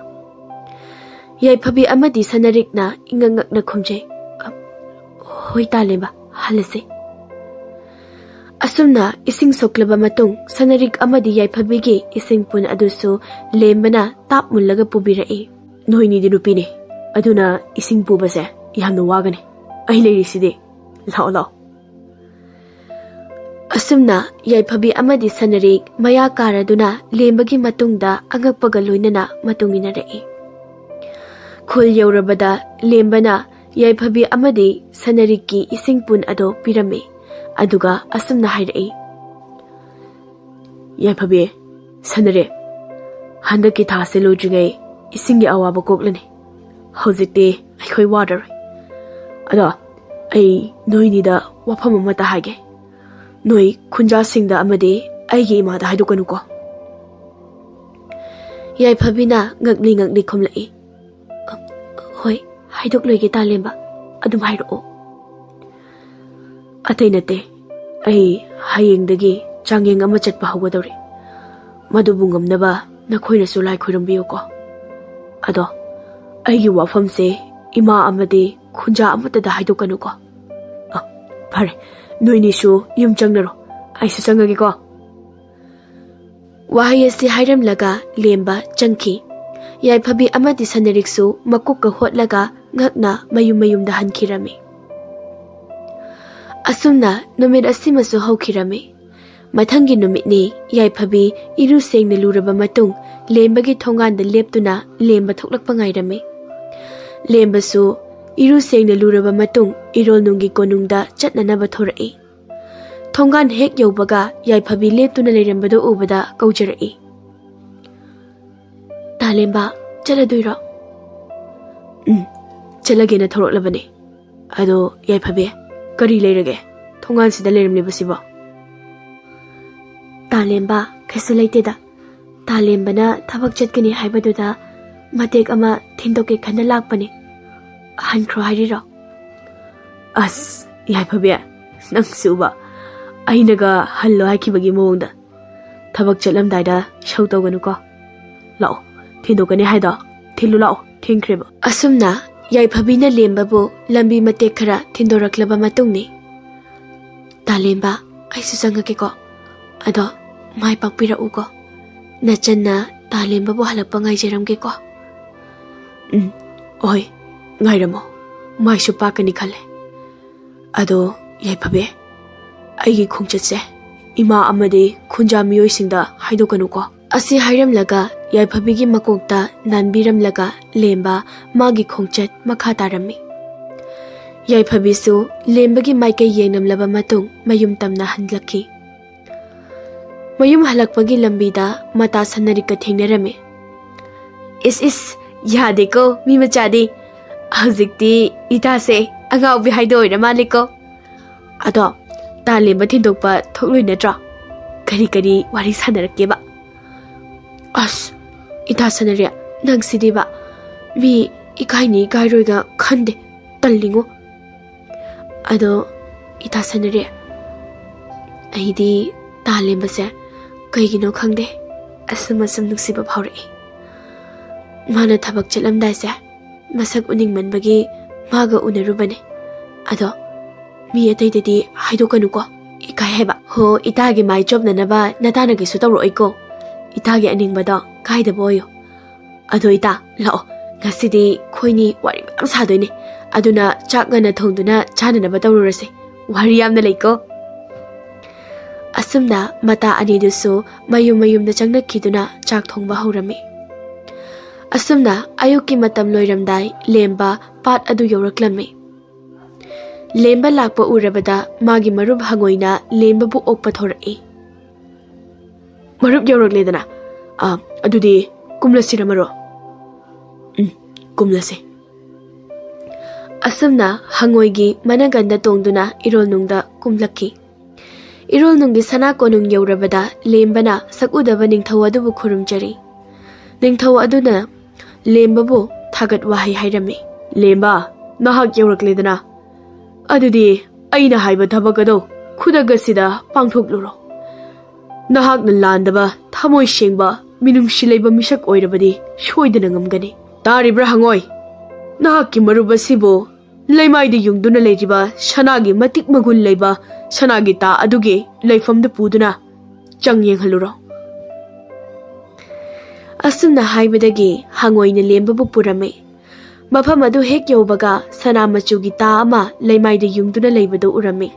ꯌꯥꯏꯐꯕꯤ ꯑꯃꯗꯤ ꯁꯅꯔꯤꯛꯅ ꯏꯉꯛ ꯉꯛꯅ ꯈꯨꯝꯖꯩ, "ꯑ, ꯍꯣꯏ ꯇꯥ ꯂꯦꯝꯕ, ꯍꯜꯂꯁꯤ꯫" ꯑꯁꯨꯝꯅ ꯏꯁꯤꯡ ꯁꯣꯛꯂꯕ ꯃꯇꯨꯡ ꯁꯅꯔꯤꯛ ꯑꯃꯗꯤ ꯌꯥꯏꯐꯕꯤꯒꯤ ꯏꯁꯤꯡ ꯄꯨꯟ ꯑꯗꯨꯁꯨ ꯂꯦꯝꯕꯅ ꯇꯥꯞ ꯃꯨꯜꯂꯒ ꯄꯨꯕꯤꯔꯛꯏ꯫ "ꯅꯣꯏꯅꯤꯗꯤ ꯅꯨꯄꯤꯅꯤ, ꯑꯗꯨꯅ ꯏꯁꯤꯡ ꯄꯨꯕꯁꯦ ꯌꯥꯝꯅ ꯋꯥꯒꯅꯤ꯫ ꯑꯩ ꯂꯩꯔꯤꯁꯤꯗꯤ, ꯂꯥꯛꯑꯣ, ꯂꯥꯛꯑꯣ꯫" ꯑꯁꯨꯝꯅ ꯌꯥꯏꯐꯕꯤ ꯑꯃꯗꯤ ꯁꯅꯔꯤꯛ ꯃꯌꯥ ꯀꯥꯔꯗꯨꯅ ꯂꯦꯝꯕꯒꯤ ꯃꯇꯨꯡꯗ ꯑꯉꯛꯄꯒ ꯂꯣꯏꯅꯅ ꯃꯇꯨꯡ ꯏꯟꯅꯔꯛꯏ꯫ ꯈꯨꯜ ꯌꯧꯔꯕꯗ ꯂꯦꯝꯕꯅ ꯌꯥꯏꯐꯕꯤ ꯑꯃꯗꯤ ꯁꯅꯔꯤꯛꯀꯤ ꯏꯁꯤꯡ ꯄꯨꯟ ꯑꯗꯣ ꯄꯤꯔꯝꯃꯤ꯫ ꯑꯗꯨꯒ ꯑꯁꯨꯝꯅ ꯍꯥꯏꯔꯛꯏ, "ꯌꯥꯏꯐꯕꯤ, ꯁꯅꯔꯤꯛ, ꯍꯟꯗꯛꯀꯤ ꯊꯥꯁꯦ ꯂꯣꯏꯗ꯭ꯔꯤꯉꯩ ꯏꯁꯤꯡꯒꯤ ꯑꯋꯥꯕ ꯀꯣꯛꯂꯅꯤ꯫ ꯍꯧꯖꯤꯛꯇꯤ ꯑꯩꯈꯣꯏ ꯋꯥꯔꯔꯣꯏ꯫ ꯑꯗꯣ ꯑꯩ ꯅꯣꯏꯅꯤꯗ ꯋꯥꯐꯝ ꯑꯃꯇ ꯍꯥꯏꯒꯦ꯫ ꯅꯣꯏ ꯈꯨꯟꯖꯥꯁꯤꯡꯗ ꯑꯃꯗꯤ ꯑꯩꯒꯤ ꯏꯃꯥꯗ ꯍꯥꯏꯗꯣꯛꯀꯅꯨꯀꯣ꯫" ꯌꯥꯏꯐꯕꯤꯅ ꯉꯛꯂꯤ ꯉꯛꯂꯤ ꯈꯨꯝꯂꯛꯏ, "ꯑ, ꯍꯣꯏ, ꯍꯥꯏꯗꯣꯛꯂꯣꯏꯒꯦ ꯇꯥ ꯂꯦꯝꯕ, ꯑꯗꯨꯝ ꯍꯥꯏꯔꯛꯑꯣ꯫" "ꯑꯇꯩ ꯅꯠꯇꯦ, ꯑꯩ ꯍꯌꯦꯡꯗꯒꯤ ꯆꯥꯡꯌꯦꯡ ꯑꯃ ꯆꯠꯄ ꯍꯧꯒꯗꯧꯔꯦ꯫ ꯃꯗꯨꯕꯨ ꯉꯝꯅꯕ ꯅꯈꯣꯏꯅꯁꯨ ꯂꯥꯏ ꯈꯣꯏꯔꯝꯕꯤꯌꯨꯀꯣ꯫ ꯑꯗꯣ ꯑꯩꯒꯤ ꯋꯥꯐꯝꯁꯦ ꯏꯃꯥ ꯑꯃꯗꯤ ꯈꯨꯟꯖꯥ ꯑꯃꯠꯇꯗ ꯍꯥꯏꯗꯣꯛꯀꯅꯨꯀꯣ꯫ ꯑ, ꯐꯔꯦ, ꯅꯣꯏꯅꯤꯁꯨ ꯌꯨꯝ ꯆꯪꯅꯔꯣ, ꯑꯩꯁꯨ ꯆꯪꯉꯒꯦꯀꯣ꯫ ꯋꯥꯍꯩ ꯑꯁꯤ ꯍꯥꯏꯔꯝꯂꯒ ꯂꯦꯝꯕ ꯆꯪꯈꯤ꯫ ꯌꯥꯏꯐꯕꯤ ꯑꯃꯗꯤ ꯁꯅꯔꯤꯛꯁꯨ ꯃꯀꯣꯛꯀ ꯍꯣꯠꯂꯒ ꯉꯛꯅ ꯃꯌꯨꯝ ꯃꯌꯨꯝꯗ ꯍꯟꯈꯤꯔꯝꯃꯤ꯫ ꯑꯁꯨꯝꯅ ꯅꯨꯃꯤꯠ ꯑꯁꯤꯃꯁꯨ ꯍꯧꯈꯤꯔꯝꯃꯤ꯫ ꯃꯊꯪꯒꯤ ꯅꯨꯃꯤꯠꯅꯤ꯫ ꯌꯥꯏꯐꯕꯤ ꯏꯔꯨ ꯁꯦꯡꯅ ꯂꯨꯔꯕ ꯃꯇꯨꯡ ꯂꯦꯝꯕꯒꯤ ꯊꯣꯡꯒꯥꯟꯗ ꯂꯦꯞꯇꯨꯅ ꯂꯦꯝꯕ ꯊꯣꯛꯂꯛꯄ ꯉꯥꯏꯔꯝꯃꯤ꯫ ꯂꯦꯝꯕꯁꯨ ꯏꯔꯨ ꯁꯦꯡꯅ ꯂꯨꯔꯕ ꯃꯇꯨꯡ ꯏꯔꯣꯜꯅꯨꯡꯒꯤ ꯀꯣꯅꯨꯡꯗ ꯆꯠꯅꯅꯕ ꯊꯣꯔꯛꯏ꯫ ꯊꯣꯡꯒꯥꯟ ꯍꯦꯛ ꯌꯧꯕꯒ ꯌꯥꯏꯐꯕꯤ ꯂꯦꯞꯇꯨꯅ ꯂꯩꯔꯝꯕꯗꯨ ꯎꯕꯗ ꯀꯧꯖꯔꯛꯏ꯫ "ꯇꯥꯂꯦꯝꯕ, ꯆꯠꯂꯗꯣꯏꯔꯣ?" "ꯎꯝ, ꯆꯠꯂꯒꯦꯅ ꯊꯣꯔꯛꯂꯕꯅꯦ꯫ ꯑꯗꯣ ꯌꯥꯏꯐꯕꯤ, ꯀꯔꯤ ꯂꯩꯔꯒꯦ ꯊꯣꯡꯒꯥꯟꯁꯤꯗ ꯂꯩꯔꯝꯂꯤꯕꯁꯤꯕꯣ?" "ꯇꯥꯂꯦꯝꯕ, ꯀꯩꯁꯨ ꯂꯩꯇꯦꯗ꯫ ꯇꯥꯂꯦꯝꯕꯅ ꯊꯕꯛ ꯆꯠꯀꯅꯤ ꯍꯥꯏꯕꯗꯨꯗ ꯃꯇꯦꯛ ꯑꯃ ꯊꯤꯟꯗꯣꯛꯀꯦ ꯈꯟꯅ ꯂꯥꯛꯄꯅꯦ꯫ ꯍꯟꯈ꯭ꯔꯣ ꯍꯥꯏꯔꯤꯔꯣ?" "ꯑꯁ, ꯌꯥꯏꯐꯕꯤ, ꯅꯪꯁꯨꯕ, ꯑꯩꯅꯒ ꯍꯜꯂꯣ ꯍꯥꯏꯈꯤꯕꯒꯤ ꯃꯑꯣꯡꯗ꯫ ꯊꯕꯛ ꯆꯠꯂꯝꯗꯥꯏꯗ ꯏꯁꯧ ꯇꯧꯒꯅꯨꯀꯣ꯫ ꯂꯥꯛꯑꯣ, ꯊꯤꯟꯗꯣꯛꯀꯅꯤ ꯍꯥꯏꯗꯣ ꯊꯤꯜꯂꯨ ꯂꯥꯛꯑꯣ, ꯊꯦꯡꯈ꯭ꯔꯦꯕ꯫" ꯑꯁꯨꯝꯅ ꯌꯥꯏꯐꯕꯤꯅ ꯂꯦꯝꯕꯕꯨ ꯂꯝꯕꯤ ꯃꯇꯦꯛ ꯈꯔ ꯊꯤꯟꯗꯣꯔꯛꯂꯕ ꯃꯇꯨꯡꯅꯤ꯫ "ꯇꯥꯂꯦꯝꯕ, ꯑꯩꯁꯨ ꯆꯪꯉꯒꯦꯀꯣ꯫ ꯑꯗꯣ ꯃꯥꯏ ꯄꯥꯛꯄꯤꯔꯛꯎꯀꯣ꯫ ꯅꯆꯟꯅ ꯇꯥꯂꯦꯝꯕꯕꯨ ꯍꯜꯂꯛꯄ ꯉꯥꯏꯖꯔꯝꯒꯦꯀꯣ꯫" "ꯎꯝ, ꯍꯣꯏ, ꯉꯥꯏꯔꯝꯃꯣ꯫ ꯃꯥꯏꯁꯨ ꯄꯥꯛꯀꯅꯤ ꯈꯜꯂꯦ꯫ ꯑꯗꯣ ꯌꯥꯏꯐꯕꯤ, ꯑꯩꯒꯤ ꯈꯣꯡꯆꯠꯁꯦ ꯏꯃꯥ ꯑꯃꯗꯤ ꯈꯨꯟꯖꯥ ꯃꯤꯑꯣꯏꯁꯤꯡꯗ ꯍꯥꯏꯗꯣꯛꯀꯅꯨꯀꯣ꯫" ꯑꯁꯤ ꯍꯥꯏꯔꯝꯂꯒ ꯌꯥꯏꯐꯕꯤꯒꯤ ꯃꯀꯣꯛꯇ ꯅꯥꯟꯕꯤꯔꯝꯂꯒ ꯂꯦꯝꯕ ꯃꯥꯒꯤ ꯈꯣꯡꯆꯠ ꯃꯈꯥ ꯇꯥꯔꯝꯃꯤ꯫ ꯌꯥꯏꯐꯕꯤꯁꯨ ꯂꯦꯝꯕꯒꯤ ꯃꯥꯏꯀꯩ ꯌꯦꯡꯂꯝꯂꯕ ꯃꯇꯨꯡ ꯃꯌꯨꯝ ꯇꯝꯅ ꯍꯟꯂꯛꯈꯤ꯫ ꯃꯌꯨꯝ ꯍꯜꯂꯛꯄꯒꯤ ꯂꯝꯕꯤꯗ ꯃꯇꯥ ꯁꯅꯔꯤꯛꯀ ꯊꯦꯡꯅꯔꯝꯃꯤ꯫ "ꯏꯁ ꯏꯁ, ꯌꯥꯗꯦꯀꯣ ꯃꯤ ꯃꯆꯥꯗꯤ꯫ ꯍꯧꯖꯤꯛꯇꯤ ꯏꯇꯥꯁꯦ ꯑꯉꯥꯎꯕꯤ ꯍꯥꯏꯗꯣ ꯑꯣꯏꯔ ꯃꯥꯜꯂꯦꯀꯣ꯫ ꯑꯗꯣ ꯇꯥꯂꯦꯝꯕ ꯊꯤꯟꯗꯣꯛꯄ ꯊꯣꯛꯂꯣꯏ ꯅꯠꯇ꯭ꯔꯣ? ꯀꯔꯤ ꯀꯔꯤ ꯋꯥꯔꯤ ꯁꯥꯟꯅꯔꯛꯀꯦꯕ?" "ꯑꯁ, ꯏꯇꯥ ꯁꯅꯔꯤ, ꯅꯪꯁꯤꯗꯤꯕ꯫ ꯃꯤ ꯏꯀꯥꯏꯅꯤ ꯏꯀꯥꯏꯔꯣꯏꯒ ꯈꯟꯗꯦ꯫ ꯇꯜꯂꯤꯉꯣ꯫ ꯑꯗꯣ ꯏꯇꯥ ꯁꯅꯔꯤ, ꯑꯩꯗꯤ ꯇꯥ ꯂꯦꯝꯕꯁꯦ ꯀꯩꯒꯤꯅꯣ ꯈꯪꯗꯦ, ꯑꯁꯨꯝ ꯑꯁꯨꯝ ꯅꯨꯡꯁꯤꯕ ꯐꯥꯎꯔꯛꯏ꯫ ꯃꯥꯅ ꯊꯕꯛ ꯆꯠꯂꯝꯗꯥꯏꯁꯦ ꯃꯁꯛ ꯎꯅꯤꯡꯃꯟꯕꯒꯤ ꯃꯥꯒ ꯎꯅꯔꯨꯕꯅꯦ꯫ ꯑꯗꯣ ꯃꯤ ꯑꯇꯩꯗꯗꯤ ꯍꯥꯏꯗꯣꯛꯀꯅꯨꯀꯣ, ꯏꯀꯥꯏ ꯍꯥꯏꯕ꯫ ꯍꯣ, ꯏꯇꯥꯒꯤ ꯃꯥꯏ ꯆꯣꯞꯅꯅꯕ ꯅꯇꯥꯅ ꯀꯩꯁꯨ ꯇꯧꯔꯛꯑꯣꯏꯀꯣ꯫ ꯏꯇꯥꯒꯤ ꯑꯅꯤꯡꯕꯗꯣ ꯀꯥꯏꯗꯕ ꯑꯣꯏꯌꯣ꯫ ꯑꯗꯣ ꯏꯇꯥ, ꯂꯥꯛꯑꯣ, ꯉꯁꯤꯗꯤ ꯑꯩꯈꯣꯏꯅꯤ ꯋꯥꯔꯤ ꯃꯌꯥꯝ ꯁꯥꯗꯣꯏꯅꯦ꯫ ꯑꯗꯨꯅ ꯆꯥꯛ ꯉꯟꯅ ꯊꯣꯡꯗꯨꯅ ꯆꯥꯅꯅꯕ ꯇꯧꯔꯨꯔꯁꯦ꯫ ꯋꯥꯔꯤ ꯌꯥꯝꯅ ꯂꯩꯀꯣ꯫ ꯑꯁꯨꯝꯅ ꯃꯇꯥ ꯑꯅꯤꯗꯨꯁꯨ ꯃꯌꯨꯝ ꯃꯌꯨꯝꯗ ꯆꯪꯅꯈꯤꯗꯨꯅ ꯆꯥꯛ ꯊꯣꯡꯕ ꯍꯧꯔꯝꯃꯤ꯫ ꯑꯁꯨꯝꯅ ꯑꯌꯨꯛꯀꯤ ꯃꯇꯝ ꯂꯣꯏꯔꯝꯗꯥꯏ ꯂꯦꯝꯕ ꯄꯥꯠ ꯑꯗꯨ ꯌꯧꯔꯛꯂꯝꯃꯤ꯫ ꯂꯦꯝꯕ ꯂꯥꯛꯄ ꯎꯔꯕꯗ ꯃꯥꯒꯤ ꯃꯔꯨꯞ ꯍꯉꯣꯏꯅ ꯂꯦꯝꯕꯕꯨ ꯑꯣꯛꯄ ꯊꯣꯔꯛꯏ꯫ "ꯃꯔꯨꯞ ꯌꯧꯔꯛꯂꯦꯗꯅ꯫ ꯑ, ꯑꯗꯨꯗꯤ ꯀꯨꯝꯂꯁꯤꯔ ꯃꯔꯨꯞ?" "ꯎꯝ, ꯀꯨꯝꯂꯁꯤ꯫" ꯑꯁꯨꯝꯅ ꯍꯉꯣꯏꯒꯤ ꯃꯅꯒꯟꯗ ꯇꯣꯡꯗꯨꯅ ꯏꯔꯣꯜꯅꯨꯡꯗ ꯀꯨꯝꯂꯛꯈꯤ꯫ ꯏꯔꯣꯜꯅꯨꯡꯒꯤ ꯁꯅꯥ ꯀꯣꯅꯨꯡ ꯌꯧꯔꯕꯗ ꯂꯦꯝꯕꯅ ꯁꯛꯎꯗꯕ ꯅꯤꯡꯊꯧ ꯑꯗꯨꯕꯨ ꯈꯨꯔꯨꯝꯖꯔꯤ꯫ ꯅꯤꯡꯊꯧ ꯑꯗꯨꯅ ꯂꯦꯝꯕꯕꯨ ꯊꯥꯒꯠ ꯋꯥꯍꯩ ꯍꯥꯏꯔꯝꯃꯤ꯫ "ꯂꯦꯝꯕ, ꯅꯍꯥꯛ ꯌꯧꯔꯛꯂꯦꯗꯅ꯫ ꯑꯗꯨꯗꯤ ꯑꯩꯅ ꯍꯥꯏꯕ ꯊꯕꯛ ꯑꯗꯨ ꯈꯨꯗꯛ ꯑꯁꯤꯗ ꯄꯥꯡꯊꯣꯛꯂꯨꯔꯣ꯫ ꯅꯍꯥꯛꯅ ꯂꯥꯟꯗꯕ, ꯊꯃꯣꯏ ꯁꯦꯡꯕ, ꯃꯤꯅꯨꯡꯁꯤ ꯂꯩꯕ ꯃꯤꯁꯛ ꯑꯣꯏꯔꯕꯗꯤ ꯁꯣꯏꯗꯅ ꯉꯝꯒꯅꯤ꯫ ꯇꯥꯔꯤꯕ꯭ꯔꯥ ꯍꯉꯣꯏ? ꯅꯍꯥꯛꯀꯤ ꯃꯔꯨꯞ ꯑꯁꯤꯕꯨ ꯂꯩꯃꯥꯏꯗ ꯌꯨꯡꯗꯨꯅ ꯂꯩꯔꯤꯕ ꯁꯅꯥꯒꯤ ꯃꯇꯤꯛ ꯃꯒꯨꯟ ꯂꯩꯕ ꯁꯅꯥꯒꯤ ꯇꯥ ꯑꯗꯨꯒꯤ ꯂꯩꯐꯝꯗ ꯄꯨꯗꯨꯅ ꯆꯪ ꯌꯦꯡꯍꯜꯂꯨꯔꯣ꯫" ꯑꯁꯨꯝꯅ ꯍꯥꯏꯕꯗꯒꯤ ꯍꯉꯣꯏꯅ ꯂꯦꯝꯕꯕꯨ ꯄꯨꯔꯝꯃꯤ꯫ ꯃꯐꯝ ꯑꯗꯨ ꯍꯦꯛ ꯌꯧꯕꯒ ꯁꯅꯥ ꯃꯆꯨꯒꯤ ꯇꯥ ꯑꯃ ꯂꯩꯃꯥꯏꯗ ꯌꯨꯡꯗꯨꯅ ꯂꯩꯕꯗꯨ ꯎꯔꯝꯃꯤ꯫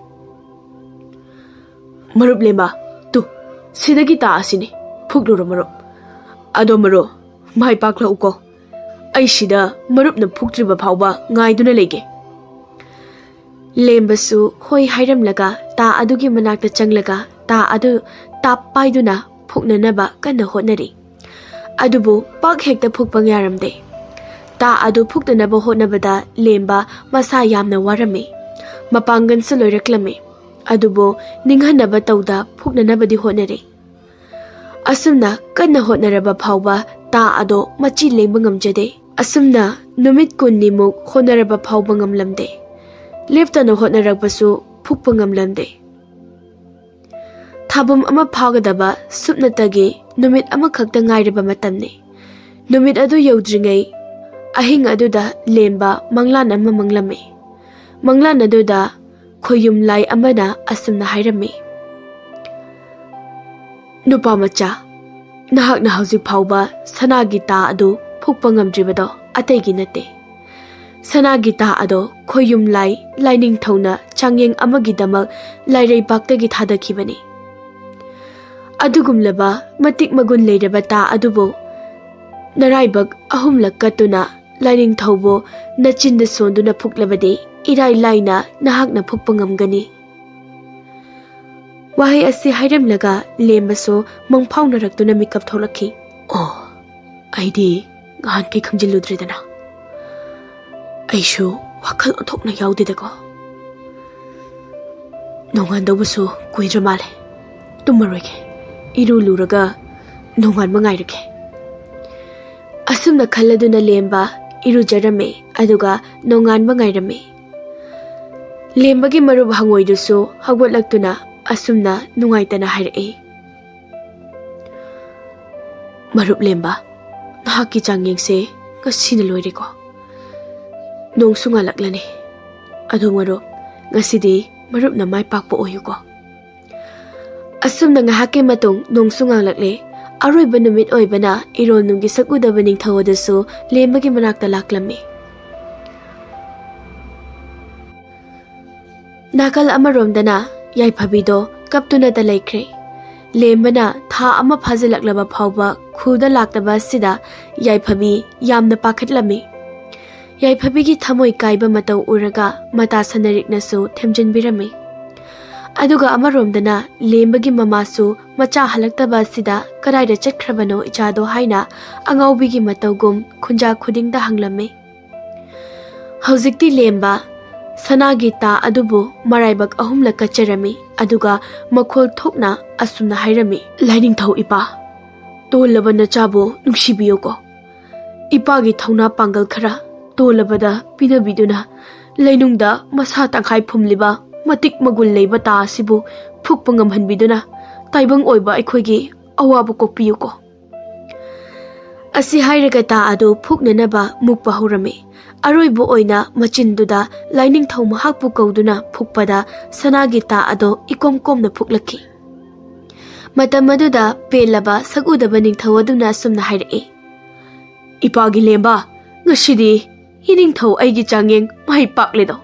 "ꯃꯔꯨꯞ ꯂꯦꯝꯕ, ꯇꯨ, ꯁꯤꯗꯒꯤ ꯇꯥ ꯑꯁꯤꯅꯤ, ꯐꯨꯛꯂꯨꯔꯣ ꯃꯔꯨꯞ꯫ ꯑꯗꯣ ꯃꯔꯨꯞ, ꯃꯥꯏ ꯄꯥꯛꯂꯛꯎꯀꯣ꯫ ꯑꯩ ꯁꯤꯗ ꯃꯔꯨꯞꯅ ꯐꯨꯛꯇ꯭ꯔꯤꯕ ꯐꯥꯎꯕ ꯉꯥꯏꯗꯨꯅ ꯂꯩꯒꯦ꯫" ꯂꯦꯝꯕꯁꯨ ꯍꯣꯏ ꯍꯥꯏꯔꯝꯂꯒ ꯇꯥ ꯑꯗꯨꯒꯤ ꯃꯅꯥꯛꯇ ꯆꯪꯂꯒ ꯇꯥ ꯑꯗꯨ ꯇꯥꯞ ꯄꯥꯏꯗꯨꯅ ꯐꯨꯛꯅꯅꯕ ꯀꯟꯅ ꯍꯣꯠꯅꯔꯤ꯫ ꯑꯗꯨꯕꯨ ꯄꯥꯛ ꯍꯦꯛꯇ ꯐꯨꯛꯄ ꯌꯥꯔꯝꯗꯦ꯫ ꯇꯥ ꯑꯗꯨ ꯐꯨꯛꯅꯅꯕ ꯍꯣꯠꯅꯕꯗ ꯂꯦꯝꯕ ꯃꯁꯥ ꯌꯥꯝꯅ ꯋꯥꯔꯝꯃꯤ꯫ ꯃꯄꯥꯡꯒꯜꯁꯨ ꯂꯣꯏꯔꯛꯂꯝꯃꯤ꯫ ꯑꯗꯨꯕꯨ ꯅꯤꯡꯍꯟꯅꯕ ꯇꯧꯗ ꯐꯨꯛꯅꯅꯕꯗꯤ ꯍꯣꯠꯅꯔꯤ꯫ ꯑꯁꯨꯝꯅ ꯀꯟꯅ ꯍꯣꯠꯅꯔꯕ ꯐꯥꯎꯕ ꯇꯥ ꯑꯗꯣ ꯃꯆꯤ ꯂꯦꯡꯕ ꯉꯝꯖꯗꯦ꯫ ꯑꯁꯨꯝꯅ ꯅꯨꯃꯤꯠ ꯀꯨꯟꯅꯤꯃꯨꯛ ꯍꯣꯠꯅꯔꯕ ꯐꯥꯎꯕ ꯉꯝꯂꯝꯗꯦ꯫ ꯂꯦꯞꯇꯅ ꯍꯣꯠꯅꯔꯛꯄꯁꯨ ꯐꯨꯛꯄ ꯉꯝꯂꯝꯗꯦ꯫ ꯊꯥꯕꯨꯝ ꯑꯃ ꯐꯥꯒꯗꯕ ꯁꯨꯞꯅꯇꯒꯤ ꯅꯨꯃꯤꯠ ꯑꯃꯈꯛꯇ ꯉꯥꯏꯔꯕ ꯃꯇꯝꯅꯤ꯫ ꯅꯨꯃꯤꯠ ꯑꯗꯨ ꯌꯧꯗ꯭ꯔꯤꯉꯩ ꯑꯍꯤꯡ ꯑꯗꯨꯗ ꯂꯦꯝꯕ ꯃꯪꯂꯥꯟ ꯑꯃ ꯃꯪꯂꯝꯃꯤ꯫ ꯃꯪꯂꯥꯟ ꯑꯗꯨꯗ ꯈꯣꯌꯨꯝ ꯂꯥꯏ ꯑꯃꯅ ꯑꯁꯨꯝꯅ ꯍꯥꯏꯔꯝꯃꯤ, "ꯅꯨꯄꯥ ꯃꯆꯥ, ꯅꯍꯥꯛꯅ ꯍꯧꯖꯤꯛ ꯐꯥꯎꯕ ꯁꯅꯥꯒꯤ ꯇꯥ ꯑꯗꯨ ꯐꯨꯛꯄ ꯉꯝꯗ꯭ꯔꯤꯕꯗꯣ ꯑꯇꯩꯒꯤ ꯅꯠꯇꯦ꯫ ꯁꯅꯥꯒꯤ ꯇꯥ ꯑꯗꯣ ꯈꯣꯌꯨꯝ ꯂꯥꯏ ꯂꯥꯏꯅꯤꯡꯊꯧꯅ ꯆꯥꯡꯌꯦꯡ ꯑꯃꯒꯤꯗꯃꯛ ꯂꯥꯏꯔꯩꯕꯥꯛꯇꯒꯤ ꯊꯥꯗꯈꯤꯕꯅꯤ꯫ ꯑꯗꯨꯒꯨꯝꯂꯕ ꯃꯇꯤꯛ ꯃꯒꯨꯟ ꯂꯩꯔꯕ ꯇꯥ ꯑꯗꯨꯕꯨ ꯅꯔꯥꯏꯕꯛ ꯑꯍꯨꯝꯂꯛ ꯀꯠꯇꯨꯅ ꯂꯥꯏꯅꯤꯡꯊꯧꯕꯨ ꯅꯆꯤꯟꯗ ꯁꯣꯟꯗꯨꯅ ꯐꯨꯛꯂꯕꯗꯤ ꯏꯔꯥꯏ ꯂꯥꯏꯅ ꯅꯍꯥꯛꯅ ꯐꯨꯛꯄ ꯉꯝꯒꯅꯤ"꯫ ꯋꯥꯍꯩ ꯑꯁꯤ ꯍꯥꯏꯔꯝꯂꯒ ꯂꯦꯝꯕꯁꯨ ꯃꯪꯐꯥꯎꯅꯔꯛꯇꯨꯅ ꯃꯤꯀꯞ ꯊꯣꯛꯂꯛꯈꯤ꯫ "ꯑꯣ, ꯑꯩꯗꯤ ꯅꯍꯥꯟꯈꯩ ꯈꯪꯖꯤꯜꯂꯨꯗ꯭ꯔꯦꯗꯅ꯫ ꯑꯩꯁꯨ ꯋꯥꯈꯜ ꯑꯣꯟꯊꯣꯛꯅ ꯌꯥꯎꯗꯦꯗꯀꯣ꯫ ꯅꯣꯡꯉꯥꯟꯗꯧꯕꯁꯨ ꯀꯨꯏꯗ꯭ꯔ ꯃꯥꯜꯂꯦ꯫ ꯇꯨꯝꯃꯔꯣꯏꯒꯦ꯫ ꯏꯔꯨ ꯂꯨꯔꯒ ꯅꯣꯡꯉꯥꯟꯕ ꯉꯥꯏꯔꯒꯦ"꯫ ꯑꯁꯨꯝꯅ ꯈꯜꯂꯗꯨꯅ ꯂꯦꯝꯕ ꯏꯔꯨꯖꯔꯝꯃꯤ, ꯑꯗꯨꯒ ꯅꯣꯡꯉꯥꯟꯕ ꯉꯥꯏꯔꯝꯃꯤ꯫ ꯂꯦꯝꯕꯒꯤ ꯃꯔꯨꯞ ꯍꯪꯉꯣꯏꯗꯨꯁꯨ ꯍꯧꯒꯠꯂꯛꯇꯨꯅ ꯑꯁꯨꯝꯅ ꯅꯨꯡꯉꯥꯏꯇꯅ ꯍꯥꯏꯔꯛꯏ, "ꯃꯔꯨꯞ ꯂꯦꯝꯕ, ꯅꯍꯥꯛꯀꯤ ꯆꯥꯡꯌꯦꯡꯁꯦ ꯉꯁꯤꯅ ꯂꯣꯏꯔꯦꯀꯣ꯫ ꯅꯣꯡꯁꯨ ꯉꯥꯜꯂꯛꯂꯅꯤ꯫ ꯑꯗꯨ ꯃꯔꯨꯞ, ꯉꯁꯤꯗꯤ ꯃꯔꯨꯞꯅ ꯃꯥꯏ ꯄꯥꯛꯄ ꯑꯣꯏꯌꯨꯀꯣ"꯫ ꯑꯁꯨꯝꯅ ꯉꯥꯏꯍꯥꯛꯀꯤ ꯃꯇꯨꯡ ꯅꯣꯡꯁꯨ ꯉꯥꯜꯂꯛꯂꯦ꯫ ꯑꯔꯣꯏꯕ ꯅꯨꯃꯤꯠ ꯑꯣꯏꯕꯅ ꯏꯔꯣꯜꯅꯨꯡꯒꯤ ꯁꯛ ꯎꯗꯕ ꯅꯤꯡꯊꯧ ꯑꯗꯨꯁꯨ ꯂꯦꯝꯕꯒꯤ ꯃꯅꯥꯛꯇ ꯂꯥꯛꯂꯝꯃꯤ꯫ ꯅꯥꯀꯜ ꯑꯃꯔꯣꯝꯗꯅ ꯌꯥꯏꯐꯕꯤꯗꯣ ꯀꯞꯇꯨꯅꯇ ꯂꯩꯈ꯭ꯔꯦ꯫ ꯂꯦꯝꯕꯅ ꯊꯥ ꯑꯃ ꯐꯥꯖꯤꯜꯂꯛꯂꯕ ꯐꯥꯎꯕ ꯈꯨꯜꯗ ꯂꯥꯛꯇꯕ ꯑꯁꯤꯗ ꯌꯥꯏꯐꯕꯤ ꯌꯥꯝꯅ ꯄꯥꯈꯠꯂꯝꯃꯤ꯫ ꯌꯥꯏꯐꯕꯤꯒꯤ ꯊꯃꯣꯏ ꯀꯥꯏꯕ ꯃꯇꯧ ꯎꯔꯒ ꯃꯇꯥ ꯁꯅꯔꯤꯛꯅꯁꯨ ꯊꯦꯝꯖꯤꯟꯕꯤꯔꯝꯃꯤ꯫ ꯑꯗꯨꯒ ꯑꯃꯔꯣꯝꯗꯅ ꯂꯦꯝꯕꯒꯤ ꯃꯃꯥꯁꯨ ꯃꯆꯥ ꯍꯜꯂꯛꯇꯕ ꯑꯁꯤꯗ ꯀꯗꯥꯏꯗ ꯆꯠꯈ꯭ꯔꯕꯅꯣ ꯏꯆꯥꯗꯣ ꯍꯥꯏꯅ ꯑꯉꯥꯎꯕꯤꯒꯤ ꯃꯇꯧꯒꯨꯝ ꯈꯨꯟꯖꯥ ꯈꯨꯗꯤꯡꯗ ꯍꯪꯂꯝꯃꯤ꯫ ꯍꯧꯖꯤꯛꯇꯤ ꯂꯦꯝꯕ ꯁꯅꯥꯒꯤ ꯇꯥ ꯑꯗꯨꯕꯨ ꯃꯔꯥꯏꯕꯛ ꯑꯍꯨꯝꯂꯛ ꯀꯠꯆꯔꯝꯃꯤ, ꯑꯗꯨꯒ ꯃꯈꯣꯜ ꯊꯣꯛꯅ ꯑꯁꯨꯝꯅ ꯍꯥꯏꯔꯝꯃꯤ, "ꯂꯥꯏꯅꯤꯡꯊꯧ ꯏꯄꯥ, ꯇꯣꯜꯂꯕ ꯅꯆꯥꯕꯨ ꯅꯨꯡꯁꯤꯕꯤꯌꯨꯀꯣ꯫ ꯏꯄꯥꯒꯤ ꯊꯧꯅꯥ ꯄꯥꯡꯒꯜ ꯈꯔ ꯇꯣꯜꯂꯕꯗ ꯄꯤꯅꯕꯤꯗꯨꯅ ꯂꯩꯅꯨꯡꯗ ꯃꯁꯥ ꯇꯪꯈꯥꯏ ꯐꯨꯝꯂꯤꯕ ꯃꯇꯤꯛ ꯃꯒꯨꯟ ꯂꯩꯕ ꯇꯥ ꯑꯁꯤꯕꯨ ꯐꯨꯛꯄ ꯉꯝꯍꯟꯕꯤꯗꯨꯅ ꯇꯥꯏꯕꯪ ꯑꯣꯏꯕ ꯑꯩꯈꯣꯏꯒꯤ ꯑꯋꯥꯕ ꯀꯣꯛꯄꯤꯌꯨꯀꯣ꯫ ꯑꯁꯤ ꯍꯥꯏꯔꯒ ꯇꯥ ꯑꯗꯨ ꯐꯨꯛꯅꯅꯕ ꯃꯨꯛꯄ ꯍꯧꯔꯝꯃꯤ꯫ ꯑꯔꯣꯏꯕ ꯑꯣꯏꯅ ꯃꯆꯤꯟꯗꯨꯗ ꯂꯥꯏꯅꯤꯡꯊꯧ ꯃꯍꯥꯛꯄꯨ ꯀꯧꯗꯨꯅ ꯐꯨꯛꯄꯗ ꯁꯅꯥꯒꯤ ꯇꯥ ꯑꯗꯨ ꯏꯀꯣꯝ ꯀꯣꯝꯅ ꯐꯨꯛꯂꯛꯈꯤ꯫ ꯃꯇꯝ ꯑꯗꯨꯗ ꯄꯦꯜꯂꯕ ꯁꯛꯎꯗꯕ ꯅꯤꯡꯊꯧ ꯑꯗꯨꯅ ꯑꯁꯨꯝꯅ ꯍꯥꯏꯔꯛꯏ, "ꯏꯄꯥꯒꯤ ꯂꯦꯝꯕ, ꯉꯁꯤꯗꯤ ꯏꯅꯤꯡꯊꯧ ꯑꯩꯒꯤ ꯆꯥꯡꯌꯦꯡ ꯃꯥꯏ ꯄꯥꯛꯂꯦꯗꯣ꯫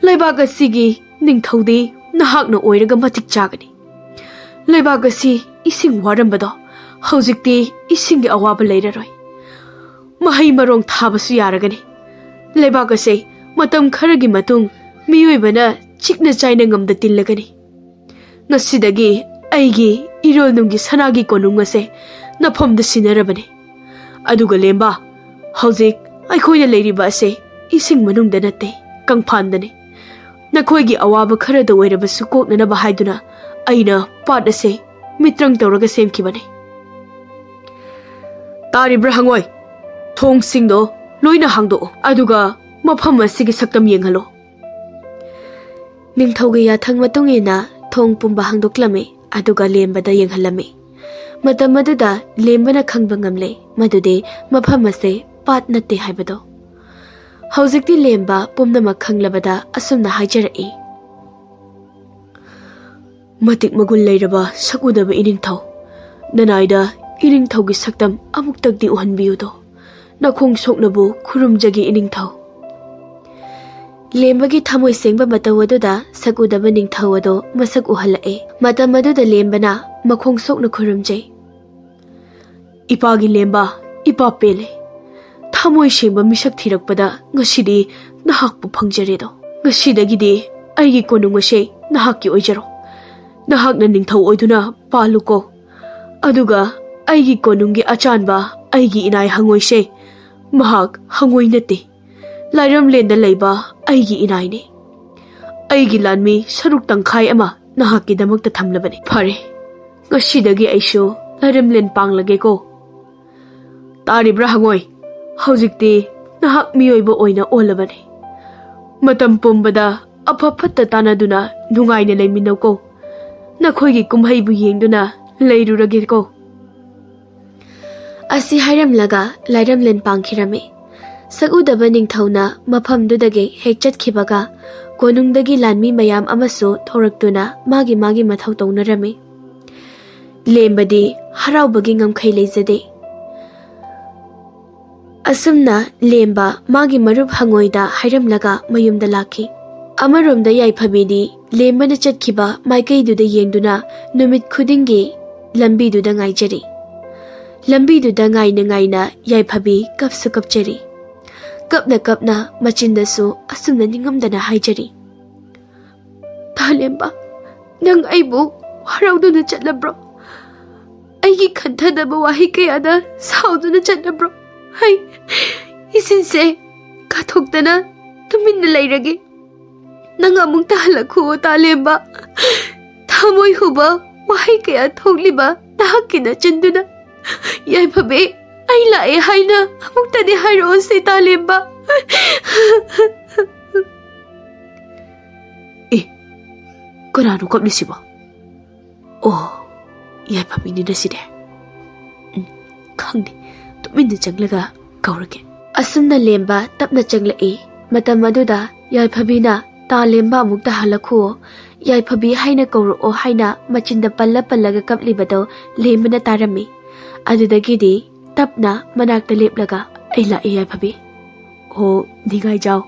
ꯂꯩꯕꯥꯛ ꯑꯁꯤꯒꯤ ꯅꯤꯡꯊꯧꯗꯤ ꯅꯍꯥꯛꯅ ꯑꯣꯏꯔꯒ ꯃꯇꯤꯛ ꯆꯥꯒꯅꯤ꯫ ꯂꯩꯕꯥꯛ ꯑꯁꯤ ꯏꯁꯤꯡ ꯋꯥꯔꯝꯕꯗꯣ ꯍꯧꯖꯤꯛꯇꯤ ꯏꯁꯤꯡꯒꯤ ꯑꯋꯥꯕ ꯂꯩꯔꯔꯣꯏ꯫ ꯃꯍꯩ ꯃꯔꯣꯡ ꯊꯥꯕꯁꯨ ꯌꯥꯔꯒꯅꯤ꯫ ꯂꯩꯕꯥꯛ ꯑꯁꯤ ꯃꯇꯝ ꯈꯔꯒꯤ ꯃꯇꯨꯡ ꯃꯤꯑꯣꯏꯕꯅ ꯆꯤꯛꯅ ꯆꯥꯏꯅ ꯉꯝꯗ ꯇꯤꯜꯂꯒꯅꯤ꯫ ꯉꯁꯤꯗꯒꯤ ꯑꯩꯒꯤ ꯏꯔꯣꯜꯅꯨꯡꯒꯤ ꯁꯅꯥꯒꯤ ꯀꯣꯅꯨꯡ ꯑꯁꯦ ꯅꯐꯝꯗ ꯁꯤꯟꯅꯔꯕꯅꯤ꯫ ꯑꯗꯨꯒ ꯂꯦꯝꯕ, ꯍꯧꯖꯤꯛ ꯑꯩꯈꯣꯏꯅ ꯂꯩꯔꯤꯕ ꯑꯁꯦ ꯏꯁꯤꯡ ꯃꯅꯨꯡꯗ ꯅꯠꯇꯦ, ꯀꯪꯐꯥꯟꯗꯅꯤ꯫ ꯅꯈꯣꯏꯒꯤ ꯑꯋꯥꯕ ꯈꯔꯗ ꯑꯣꯏꯔꯕꯁꯨ ꯀꯣꯛꯅꯅꯕ ꯍꯥꯏꯗꯨꯅ ꯑꯩꯅ ꯄꯥꯠ ꯑꯁꯦ ꯃꯤꯇ꯭ꯔꯪ ꯇꯧꯔꯒ ꯁꯦꯝꯈꯤꯕꯅꯤ꯫ ꯇꯥꯔꯤꯕ꯭ꯔꯥ ꯍꯪꯉꯣꯏ? ꯊꯣꯡꯁꯤꯡꯗꯣ ꯂꯣꯏꯅ ꯍꯥꯡꯗꯣꯛꯑꯣ, ꯑꯗꯨꯒ ꯃꯐꯝ ꯑꯁꯤꯒꯤ ꯁꯛꯇꯝ ꯌꯦꯡꯍꯜꯂꯣ꯫" ꯅꯤꯡꯊꯧꯒꯤ ꯌꯥꯊꯪ ꯃꯇꯨꯡ ꯏꯟꯅ ꯊꯣꯡ ꯄꯨꯝꯕ ꯍꯥꯡꯗꯣꯛꯂꯝꯃꯤ, ꯑꯗꯨꯒ ꯂꯦꯝꯕꯗ ꯌꯦꯡꯍꯜꯂꯝꯃꯤ꯫ ꯃꯇꯝ ꯑꯗꯨꯗ ꯂꯦꯝꯕꯅ ꯈꯪꯕ ꯉꯝꯂꯦ ꯃꯗꯨꯗꯤ ꯃꯐꯝ ꯑꯁꯦ ꯄꯥꯠ ꯅꯠꯇꯦ ꯍꯥꯏꯕꯗꯣ꯫ ꯍꯧꯖꯤꯛꯇꯤ ꯂꯦꯝꯕ ꯄꯨꯝꯅꯃꯛ ꯈꯪꯂꯕꯗ ꯑꯁꯨꯝꯅ ꯍꯥꯏꯖꯔꯛꯏ, "ꯃꯇꯤꯛ ꯃꯒꯨꯟ ꯂꯩꯔꯕ ꯁꯛꯎꯗꯕ ꯏꯅꯤꯡꯊꯧ, ꯅꯅꯥꯏꯗ ꯏꯅꯤꯡꯊꯧꯒꯤ ꯁꯛꯇꯝ ꯑꯃꯨꯛꯇꯪꯗꯤ ꯎꯍꯟꯕꯤꯌꯨꯗꯣ꯫ ꯅꯈꯣꯡ ꯁꯣꯛꯅꯕꯨ ꯈꯨꯔꯨꯝꯖꯒꯦ ꯏꯅꯤꯡꯊꯧ꯫" ꯂꯦꯝꯕꯒꯤ ꯊꯃꯣꯏ ꯁꯦꯡꯕ ꯃꯇꯧ ꯑꯗꯨꯗ ꯁꯛꯎꯗꯕ ꯅꯤꯡꯊꯧ ꯑꯗꯣ ꯃꯁꯛ ꯎꯍꯜꯂꯛꯑꯦ꯫ ꯃꯇꯝ ꯑꯗꯨꯗ ꯂꯦꯝꯕꯅ ꯃꯈꯣꯡ ꯁꯣꯛꯅ ꯈꯨꯔꯨꯝꯖꯩ꯫ "ꯏꯄꯥꯒꯤ ꯂꯦꯝꯕ, ꯏꯄꯥ ꯄꯦꯜꯂꯦ꯫ ꯊꯃꯣꯏ ꯁꯦꯡꯕ ꯃꯤꯁꯛ ꯊꯤꯔꯛꯄꯗ ꯉꯁꯤꯗꯤ ꯅꯍꯥꯛꯄꯨ ꯐꯪꯖꯔꯦꯗꯣ꯫ ꯉꯁꯤꯗꯒꯤꯗꯤ ꯑꯩꯒꯤ ꯀꯣꯅꯨꯡ ꯑꯁꯦ ꯅꯍꯥꯛꯀꯤ ꯑꯣꯏꯖꯔꯣ꯫ ꯅꯍꯥꯛꯅ ꯅꯤꯡꯊꯧ ꯑꯣꯏꯗꯨꯅ ꯄꯥꯜꯂꯨꯀꯣ꯫ ꯑꯗꯨꯒ ꯑꯩꯒꯤ ꯀꯣꯅꯨꯡꯒꯤ ꯑꯆꯥꯟꯕ ꯑꯩꯒꯤ ꯏꯅꯥꯏ ꯍꯪꯉꯣꯏꯁꯦ, ꯃꯍꯥꯛ ꯍꯪꯉꯣꯏ ꯅꯠꯇꯦ, ꯂꯥꯏꯔꯝꯂꯦꯟꯗ ꯂꯩꯕ ꯑꯩꯒꯤ ꯏꯅꯥꯏꯅꯤ꯫ ꯑꯩꯒꯤ ꯂꯥꯟꯃꯤ ꯁꯔꯨꯛ ꯇꯪꯈꯥꯏ ꯑꯃ ꯅꯍꯥꯛꯀꯤꯗꯃꯛꯇ ꯊꯝꯂꯕꯅꯤ꯫ ꯐꯔꯦ, ꯉꯁꯤꯗꯒꯤ ꯑꯩꯁꯨ ꯂꯥꯏꯔꯝꯂꯦꯟ ꯄꯥꯡꯂꯒꯦꯀꯣ꯫ ꯇꯥꯔꯤꯕ꯭ꯔꯥ ꯍꯪꯉꯣꯏ? ꯍꯧꯖꯤꯛꯇꯤ ꯅꯍꯥꯛ ꯃꯤꯑꯣꯏꯕ ꯑꯣꯏꯅ ꯑꯣꯜꯂꯕꯅꯤ꯫ ꯃꯇꯝ ꯄꯨꯝꯕꯗ ꯑꯐ ꯐꯠꯇ ꯇꯥꯟꯅꯗꯨꯅ ꯅꯨꯡꯉꯥꯏꯅ ꯂꯩꯃꯤꯟꯅꯧꯀꯣ꯫ ꯅꯈꯣꯏꯒꯤ ꯀꯨꯝꯍꯩꯕꯨ ꯌꯦꯡꯗꯨꯅ ꯂꯩꯔꯨꯔꯒꯦꯀꯣ꯫ ꯑꯁꯤ ꯍꯥꯏꯔꯝꯂꯒ ꯂꯥꯏꯔꯝꯂꯦꯟ ꯄꯥꯡꯈꯤꯔꯝꯃꯤ꯫ ꯁꯛꯎꯗꯕ ꯅꯤꯡꯊꯧꯅ ꯃꯐꯝꯗꯨꯗꯒꯤ ꯍꯦꯛ ꯆꯠꯈꯤꯕꯒ, ꯀꯣꯅꯨꯡꯗꯒꯤ ꯂꯥꯟꯃꯤ ꯃꯌꯥꯝ ꯑꯃꯁꯨ ꯊꯣꯔꯛꯇꯨꯅ ꯃꯥꯒꯤ ꯃꯥꯒꯤ ꯃꯊꯧ ꯇꯧꯅꯔꯝꯃꯤ꯫ ꯂꯦꯝꯕꯗꯤ ꯍꯔꯥꯎꯕꯒꯤ ꯉꯝꯈꯩ ꯂꯩꯖꯗꯦ꯫ ꯑꯁꯨꯝꯅ ꯂꯦꯝꯕ ꯃꯥꯒꯤ ꯃꯔꯨꯞ ꯍꯪꯉꯣꯏꯗ ꯍꯥꯏꯔꯝꯂꯒ ꯃꯌꯨꯝꯗ ꯂꯥꯛꯈꯤ꯫ ꯑꯃꯔꯣꯝꯗ ꯌꯥꯏꯐꯕꯤꯗꯤ ꯂꯦꯝꯕꯅ ꯆꯠꯈꯤꯕ ꯃꯥꯏꯀꯩꯗꯨꯗ ꯌꯦꯡꯗꯨꯅ ꯅꯨꯃꯤꯠ ꯈꯨꯗꯤꯡꯒꯤ ꯂꯝꯕꯤꯗꯨꯗ ꯉꯥꯏꯖꯔꯤ꯫ ꯂꯝꯕꯤꯗꯨꯗ ꯉꯥꯏꯅ ꯉꯥꯏꯅ ꯌꯥꯏꯐꯕꯤ ꯀꯞꯁꯨ ꯀꯞꯆꯔꯤ꯫ ꯀꯞꯅ ꯀꯞꯅ ꯃꯆꯤꯟꯗꯁꯨ ꯑꯁꯨꯝꯅ ꯅꯤꯡꯉꯝꯗꯅ ꯍꯥꯏꯖꯔꯤ, "ꯇꯥꯂꯦꯝꯕ, ꯅꯪ ꯑꯩꯕꯨ ꯍꯔꯥꯎꯗꯨꯅ ꯆꯠꯂꯕ꯭ꯔꯣ? ꯑꯩꯒꯤ ꯈꯟꯊꯗꯕ ꯋꯥꯍꯩ ꯀꯌꯥꯗ ꯁꯥꯎꯗꯨꯅ ꯆꯠꯂꯕ꯭ꯔꯣ? ꯑꯩ ꯏꯁꯤꯡꯁꯦ ꯀꯥꯊꯣꯛꯇꯅ ꯇꯨꯃꯤꯟꯅ ꯂꯩꯔꯒꯦ꯫ ꯅꯪ ꯑꯃꯨꯛꯇ ꯍꯜꯂꯛꯈꯨꯑꯣ ꯇꯥꯂꯦꯝꯕ꯫ ꯊꯃꯣꯏ ꯍꯨꯕ ꯋꯥꯍꯩ ꯀꯌꯥ ꯊꯣꯛꯂꯤꯕ ꯅꯍꯥꯛꯀꯤ ꯅꯆꯤꯟꯗꯨꯅ꯫ ꯌꯥꯏꯐꯕꯤ, ꯑꯩ ꯂꯥꯛꯑꯦ ꯍꯥꯏꯅ ꯑꯃꯨꯛꯇꯗꯤ ꯍꯥꯏꯔꯛꯑꯣꯁꯦ ꯇꯥꯂꯦꯝꯕ꯫" "ꯑꯦ, ꯀꯅꯥꯅꯣ ꯀꯞꯂꯤꯁꯤꯕꯣ? ꯑꯣ, ꯌꯥꯏꯐꯕꯤꯅꯤꯅ ꯁꯤꯗꯤ꯫ ꯎꯝ, ꯈꯪꯗꯦ, ꯇꯨꯃꯤꯟꯅ ꯆꯪꯂꯒ ꯀꯧꯔꯒꯦ꯫" ꯑꯁꯨꯝꯅ ꯂꯦꯝꯕ ꯇꯞꯅ ꯆꯪꯂꯛꯏ꯫ ꯃꯇꯝ ꯑꯗꯨꯗ ꯌꯥꯏꯐꯕꯤꯅ, "ꯇꯥꯂꯦꯝꯕ ꯑꯃꯨꯛꯇ ꯍꯜꯂꯛꯈꯨꯑꯣ, ꯌꯥꯏꯐꯕꯤ ꯍꯥꯏꯅ ꯀꯧꯔꯛꯑꯣ" ꯍꯥꯏꯅ ꯃꯆꯤꯟꯗ ꯄꯜꯂ ꯄꯜꯂꯒ ꯀꯞꯂꯤꯕꯗꯣ ꯂꯦꯝꯕꯅ ꯇꯥꯔꯝꯃꯤ꯫ ꯑꯗꯨꯗꯒꯤꯗꯤ ꯇꯞꯅ ꯃꯅꯥꯛꯇ ꯂꯦꯞꯂꯒ, "ꯑꯩ ꯂꯥꯛꯑꯦ ꯌꯥꯏꯐꯕꯤ꯫ ꯑꯣ, ꯅꯤꯡꯉꯥꯏꯖꯥꯎ꯫"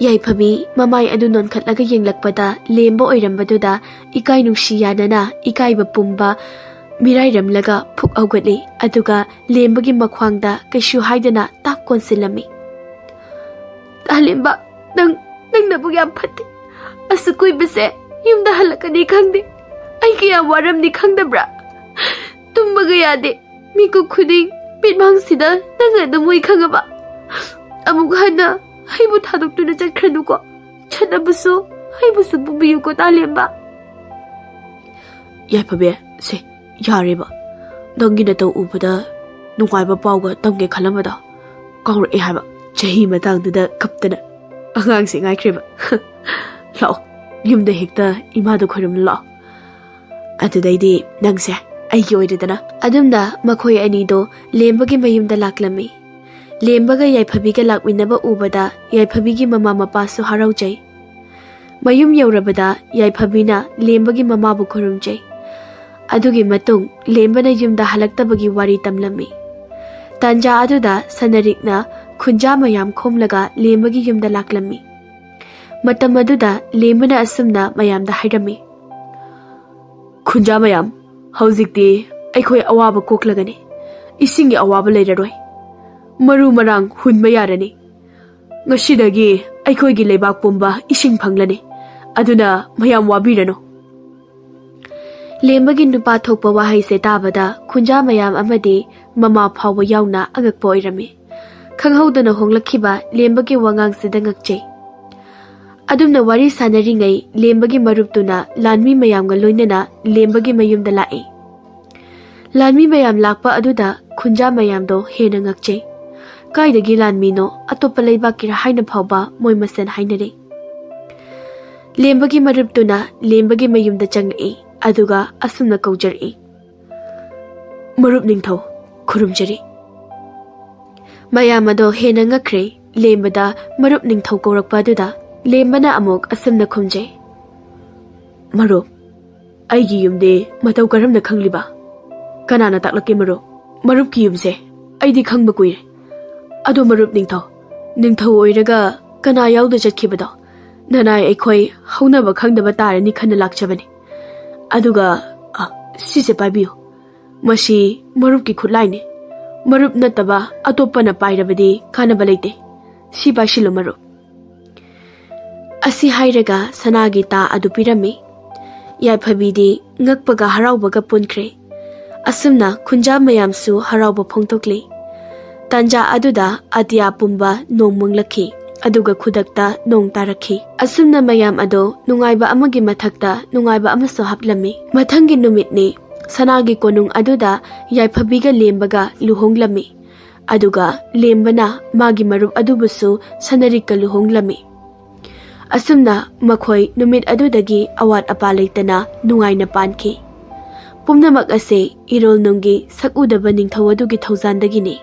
ꯌꯥꯏꯐꯕꯤ ꯃꯃꯥꯏ ꯑꯗꯨ ꯅꯣꯟꯈꯠꯂꯒ ꯌꯦꯡꯂꯛꯄꯗ ꯂꯦꯝꯕ ꯑꯣꯏꯔꯝꯕꯗꯨꯗ ꯏꯀꯥꯏ ꯅꯨꯡꯁꯤ ꯌꯥꯅꯅ ꯏꯀꯥꯏꯕ ꯄꯨꯝꯕ ꯃꯤꯔꯥꯏꯔꯝꯂꯒ ꯐꯨꯛ ꯍꯧꯒꯠꯂꯤ꯫ ꯑꯗꯨꯒ ꯂꯦꯝꯕꯒꯤ ꯃꯈ꯭ꯋꯥꯡꯗ ꯀꯩꯁꯨ ꯍꯥꯏꯗꯅ ꯇꯥꯞ ꯀꯣꯟꯁꯤꯜꯂꯝꯃꯤ꯫ "ꯇꯥꯂꯦꯝꯕ, ꯅꯪ, ꯅꯪ ꯅꯕꯨꯛ ꯌꯥꯝ ꯐꯠꯇꯦ꯫ ꯑꯁꯨꯛ ꯀꯨꯏꯕꯁꯦ ꯌꯨꯝꯗ ꯍꯜꯂꯛꯀꯅꯤ ꯈꯪꯗꯦ꯫ ꯑꯩ ꯀꯌꯥꯝ ꯋꯥꯔꯝꯅꯤ ꯈꯪꯗꯕ꯭ꯔꯥ? ꯇꯨꯝꯕꯒ ꯌꯥꯗꯦ꯫ ꯃꯤꯀꯨꯞ ꯈꯨꯗꯤꯡ ꯃꯤꯠꯃꯥꯡꯁꯤꯗ ꯅꯪ ꯑꯗꯨꯝ ꯎꯏ ꯈꯪꯉꯕ? ꯑꯃꯨꯛ ꯍꯟꯅ ꯑꯩꯕꯨ ꯊꯥꯗꯣꯛꯇꯨꯅ ꯆꯠꯈ꯭ꯔꯅꯨꯀꯣ꯫ ꯆꯠꯂꯕꯁꯨ ꯑꯩꯕꯨꯁꯨ ꯄꯨꯕꯤꯌꯨꯀꯣ ꯇꯥꯂꯦꯝꯕ꯫" "ꯌꯥꯏꯐꯕꯤ, ꯁꯦ, ꯌꯥꯔꯦꯕ꯫ ꯅꯪꯒꯤ ꯅꯇꯧ ꯎꯕꯗ ꯅꯨꯡꯉꯥꯏꯕ ꯄꯥꯎꯒ ꯇꯝꯒꯦ ꯈꯜꯂꯝꯕꯗꯣ ꯀꯥꯎꯔꯛꯑꯦ ꯍꯥꯏꯕ꯫ ꯆꯍꯤ ꯃꯇꯥꯡꯗꯨꯗ ꯀꯞꯇꯅ ꯑꯉꯥꯡꯁꯦ ꯉꯥꯏꯈ꯭ꯔꯦꯕ꯫ ꯂꯥꯛꯑꯣ, ꯌꯨꯝꯗ ꯍꯦꯛꯇ ꯏꯃꯥꯗꯣ ꯈꯣꯏꯔꯝ ꯂꯥꯛꯑꯣ꯫ ꯑꯗꯨꯗꯩꯗꯤ ꯅꯪꯁꯦ ꯑꯩꯒꯤ ꯑꯣꯏꯔꯦꯗꯅ꯫ ꯑꯗꯨꯝꯅ ꯃꯈꯣꯏ ꯑꯅꯤꯗꯣ ꯂꯦꯝꯕꯒꯤ ꯃꯌꯨꯝꯗ ꯂꯥꯛꯂꯝꯃꯤ꯫ ꯂꯦꯝꯕꯒ ꯌꯥꯏꯐꯕꯤꯒ ꯂꯥꯛꯃꯤꯟꯅꯕ ꯎꯕꯗ ꯌꯥꯏꯐꯕꯤꯒꯤ ꯃꯃꯥ ꯃꯄꯥꯁꯨ ꯍꯔꯥꯎꯖꯩ꯫ ꯃꯌꯨꯝ ꯌꯧꯔꯕꯗ ꯌꯥꯏꯐꯕꯤꯅ ꯂꯦꯝꯕꯒꯤ ꯃꯃꯥꯕꯨ ꯈꯨꯔꯨꯝꯖꯩ꯫ ꯑꯗꯨꯒꯤ ꯃꯇꯨꯡ ꯂꯦꯝꯕꯅ ꯌꯨꯝꯗ ꯍꯜꯂꯛꯇꯕꯒꯤ ꯋꯥꯔꯤ ꯇꯝꯂꯝꯃꯤ꯫ ꯇꯥꯟꯖꯥ ꯑꯗꯨꯗ ꯁꯅꯔꯤꯛꯅ ꯈꯨꯟꯖꯥ ꯃꯌꯥꯝ ꯈꯣꯝꯂꯒ ꯂꯦꯝꯕꯒꯤ ꯌꯨꯝꯗ ꯂꯥꯛꯂꯝꯃꯤ꯫ ꯃꯇꯝ ꯑꯗꯨꯗ ꯂꯦꯝꯕꯅ ꯑꯁꯨꯝꯅ ꯃꯌꯥꯝꯗ ꯍꯥꯏꯔꯝꯃꯤ, "ꯈꯨꯟꯖꯥ ꯃꯌꯥꯝ, ꯍꯧꯖꯤꯛꯇꯤ ꯑꯩꯈꯣꯏ ꯑꯋꯥꯕ ꯀꯣꯛꯂꯒꯅꯤ꯫ ꯏꯁꯤꯡꯒꯤ ꯑꯋꯥꯕ ꯂꯩꯔꯔꯣꯏ꯫ ꯃꯔꯨ ꯃꯔꯥꯡ ꯍꯨꯟꯕ ꯌꯥꯔꯅꯤ꯫ ꯉꯁꯤꯗꯒꯤ ꯑꯩꯈꯣꯏꯒꯤ ꯂꯩꯕꯥꯛ ꯄꯨꯝꯕ ꯏꯁꯤꯡ ꯐꯪꯂꯅꯤ꯫ ꯑꯗꯨꯅ ꯃꯌꯥꯝ ꯋꯥꯕꯤꯔꯅꯨ꯫" ꯂꯦꯝꯕꯒꯤ ꯅꯨꯄꯥ ꯊꯣꯛꯄ ꯋꯥꯍꯩꯁꯦ ꯇꯥꯕꯗ ꯈꯨꯟꯖꯥ ꯃꯌꯥꯝ ꯑꯃꯗꯤ ꯃꯃꯥ ꯐꯥꯎꯕ ꯌꯥꯎꯅ ꯑꯉꯛꯄ ꯑꯣꯏꯔꯝꯃꯤ꯫ ꯈꯪꯍꯧꯗꯅ ꯍꯣꯡꯂꯛꯈꯤꯕ ꯂꯦꯝꯕꯒꯤ ꯋꯥꯉꯥꯡꯁꯤꯗ ꯉꯛꯆꯩ꯫ ꯑꯗꯨꯝꯅ ꯋꯥꯔꯤ ꯁꯥꯟꯅꯔꯤꯉꯩ ꯂꯦꯝꯕꯒꯤ ꯃꯔꯨꯞꯇꯨꯅ ꯂꯥꯟꯃꯤ ꯃꯌꯥꯝꯒ ꯂꯣꯏꯅꯅ ꯂꯦꯝꯕꯒꯤ ꯃꯌꯨꯝꯗ ꯂꯥꯛꯏ꯫ ꯂꯥꯟꯃꯤ ꯃꯌꯥꯝ ꯂꯥꯛꯄ ꯑꯗꯨꯗ ꯈꯨꯟꯖꯥ ꯃꯌꯥꯝꯗꯣ ꯍꯦꯟꯅ ꯉꯛꯆꯩ꯫ ꯀꯥꯏꯗꯒꯤ ꯂꯥꯟꯃꯤꯅꯣ, ꯑꯇꯣꯞꯄ ꯂꯩꯕꯥꯛꯀꯤꯔ ꯍꯥꯏꯅ ꯐꯥꯎꯕ ꯃꯣꯏ ꯃꯁꯦꯟ ꯍꯥꯏꯅꯔꯤ꯫ ꯂꯦꯝꯕꯒꯤ ꯃꯔꯨꯞꯇꯨꯅ ꯂꯦꯝꯕꯒꯤ ꯃꯌꯨꯝꯗ ꯆꯪꯂꯛꯏ, ꯑꯗꯨꯒ ꯑꯁꯨꯝꯅ ꯀꯧꯖꯔꯛꯏ, "ꯃꯔꯨꯞ ꯅꯤꯡꯊꯧ, ꯈꯨꯔꯨꯝꯖꯔꯤ꯫" ꯃꯌꯥꯝ ꯑꯗꯣ ꯍꯦꯟꯅ ꯉꯛꯈ꯭ꯔꯦ꯫ ꯂꯦꯝꯕꯗ ꯃꯔꯨꯞ ꯅꯤꯡꯊꯧ ꯀꯧꯔꯛꯄ ꯑꯗꯨꯗ ꯂꯦꯝꯕꯅ ꯑꯃꯨꯛ ꯑꯁꯨꯝꯅ ꯈꯨꯝꯖꯩ, "ꯃꯔꯨꯞ, ꯑꯩꯒꯤ ꯌꯨꯝꯗꯤ ꯃꯇꯧ ꯀꯔꯝꯅ ꯈꯪꯂꯤꯕ? ꯀꯅꯥꯅ ꯇꯥꯛꯂꯛꯀꯦ ꯃꯔꯨꯞ? ꯃꯔꯨꯞꯀꯤ ꯌꯨꯝꯁꯦ ꯑꯩꯗꯤ ꯈꯪꯕ ꯀꯨꯏꯔꯦ꯫ ꯑꯗꯣ ꯃꯔꯨꯞ ꯅꯤꯡꯊꯧ, ꯅꯤꯡꯊꯧ ꯑꯣꯏꯔꯒ ꯀꯅꯥ ꯌꯥꯎꯗ ꯆꯠꯈꯤꯕꯗꯣ? ꯅꯅꯥꯏ ꯑꯩꯈꯣꯏ ꯍꯧꯅꯕ ꯈꯪꯗꯕ ꯇꯥꯔꯅꯤ ꯈꯟꯅ ꯂꯥꯛꯆꯕꯅꯤ꯫ ꯑꯗꯨꯒ, ꯑ, ꯁꯤꯁꯦ ꯄꯥꯏꯕꯤꯌꯨ꯫ ꯃꯁꯤ ꯃꯔꯨꯞꯀꯤ ꯈꯨꯠꯂꯥꯏꯅꯤ꯫ ꯃꯔꯨꯞ ꯅꯠꯇꯕ ꯑꯇꯣꯞꯄꯅ ꯄꯥꯏꯔꯕꯗꯤ ꯀꯥꯟꯅꯕ ꯂꯩꯇꯦ꯫ ꯁꯤ ꯄꯥꯏꯁꯤꯜꯂꯨ ꯃꯔꯨꯞ꯫" ꯑꯁꯤ ꯍꯥꯏꯔꯒ ꯁꯅꯥꯒꯤ ꯇꯥ ꯑꯗꯨ ꯄꯤꯔꯝꯃꯤ꯫ ꯌꯥꯏꯐꯕꯤꯗꯤ ꯉꯛꯄꯒ ꯍꯔꯥꯎꯕꯒ ꯄꯨꯟꯈ꯭ꯔꯦ꯫ ꯑꯁꯨꯝꯅ ꯈꯨꯟꯖꯥ ꯃꯌꯥꯝꯁꯨ ꯍꯔꯥꯎꯕ ꯐꯣꯡꯗꯣꯛꯂꯤ꯫ ꯇꯥꯟꯖꯥ ꯑꯗꯨꯗ ꯑꯇꯤꯌꯥ ꯄꯨꯝꯕ ꯅꯣꯡ ꯃꯪꯂꯛꯈꯤ, ꯑꯗꯨꯒ ꯈꯨꯗꯛꯇ ꯅꯣꯡ ꯇꯥꯔꯛꯈꯤ꯫ ꯑꯁꯨꯝꯅ ꯃꯌꯥꯝ ꯑꯗꯣ ꯅꯨꯡꯉꯥꯏꯕ ꯑꯃꯒꯤ ꯃꯊꯛꯇ ꯅꯨꯡꯉꯥꯏꯕ ꯑꯃꯁꯨ ꯍꯥꯞꯂꯝꯃꯤ꯫ ꯃꯊꯪꯒꯤ ꯅꯨꯃꯤꯠꯅꯤ꯫ ꯁꯅꯥꯒꯤ ꯀꯣꯅꯨꯡ ꯑꯗꯨꯗ ꯌꯥꯏꯐꯕꯤꯒ ꯂꯦꯝꯕꯒ ꯂꯨꯍꯣꯡꯂꯝꯃꯤ꯫ ꯑꯗꯨꯒ ꯂꯦꯝꯕꯅ ꯃꯥꯒꯤ ꯃꯔꯨꯞ ꯑꯗꯨꯕꯨꯁꯨ ꯁꯅꯔꯤꯛꯀ ꯂꯨꯍꯣꯡꯂꯝꯃꯤ꯫ ꯑꯁꯨꯝꯅ ꯃꯈꯣꯏ ꯅꯨꯃꯤꯠ ꯑꯗꯨꯗꯒꯤ ꯑꯋꯥꯠ ꯑꯄꯥ ꯂꯩꯇꯅ ꯅꯨꯡꯉꯥꯏꯅ ꯄꯥꯟꯈꯤ꯫ ꯄꯨꯝꯅꯃꯛ ꯑꯁꯤ ꯏꯔꯣꯜꯅꯨꯡꯒꯤ ꯁꯛ ꯎꯗꯕ ꯅꯤꯡꯊꯧ ꯑꯗꯨꯒꯤ ꯊꯧꯖꯥꯟꯗꯒꯤꯅꯤ꯫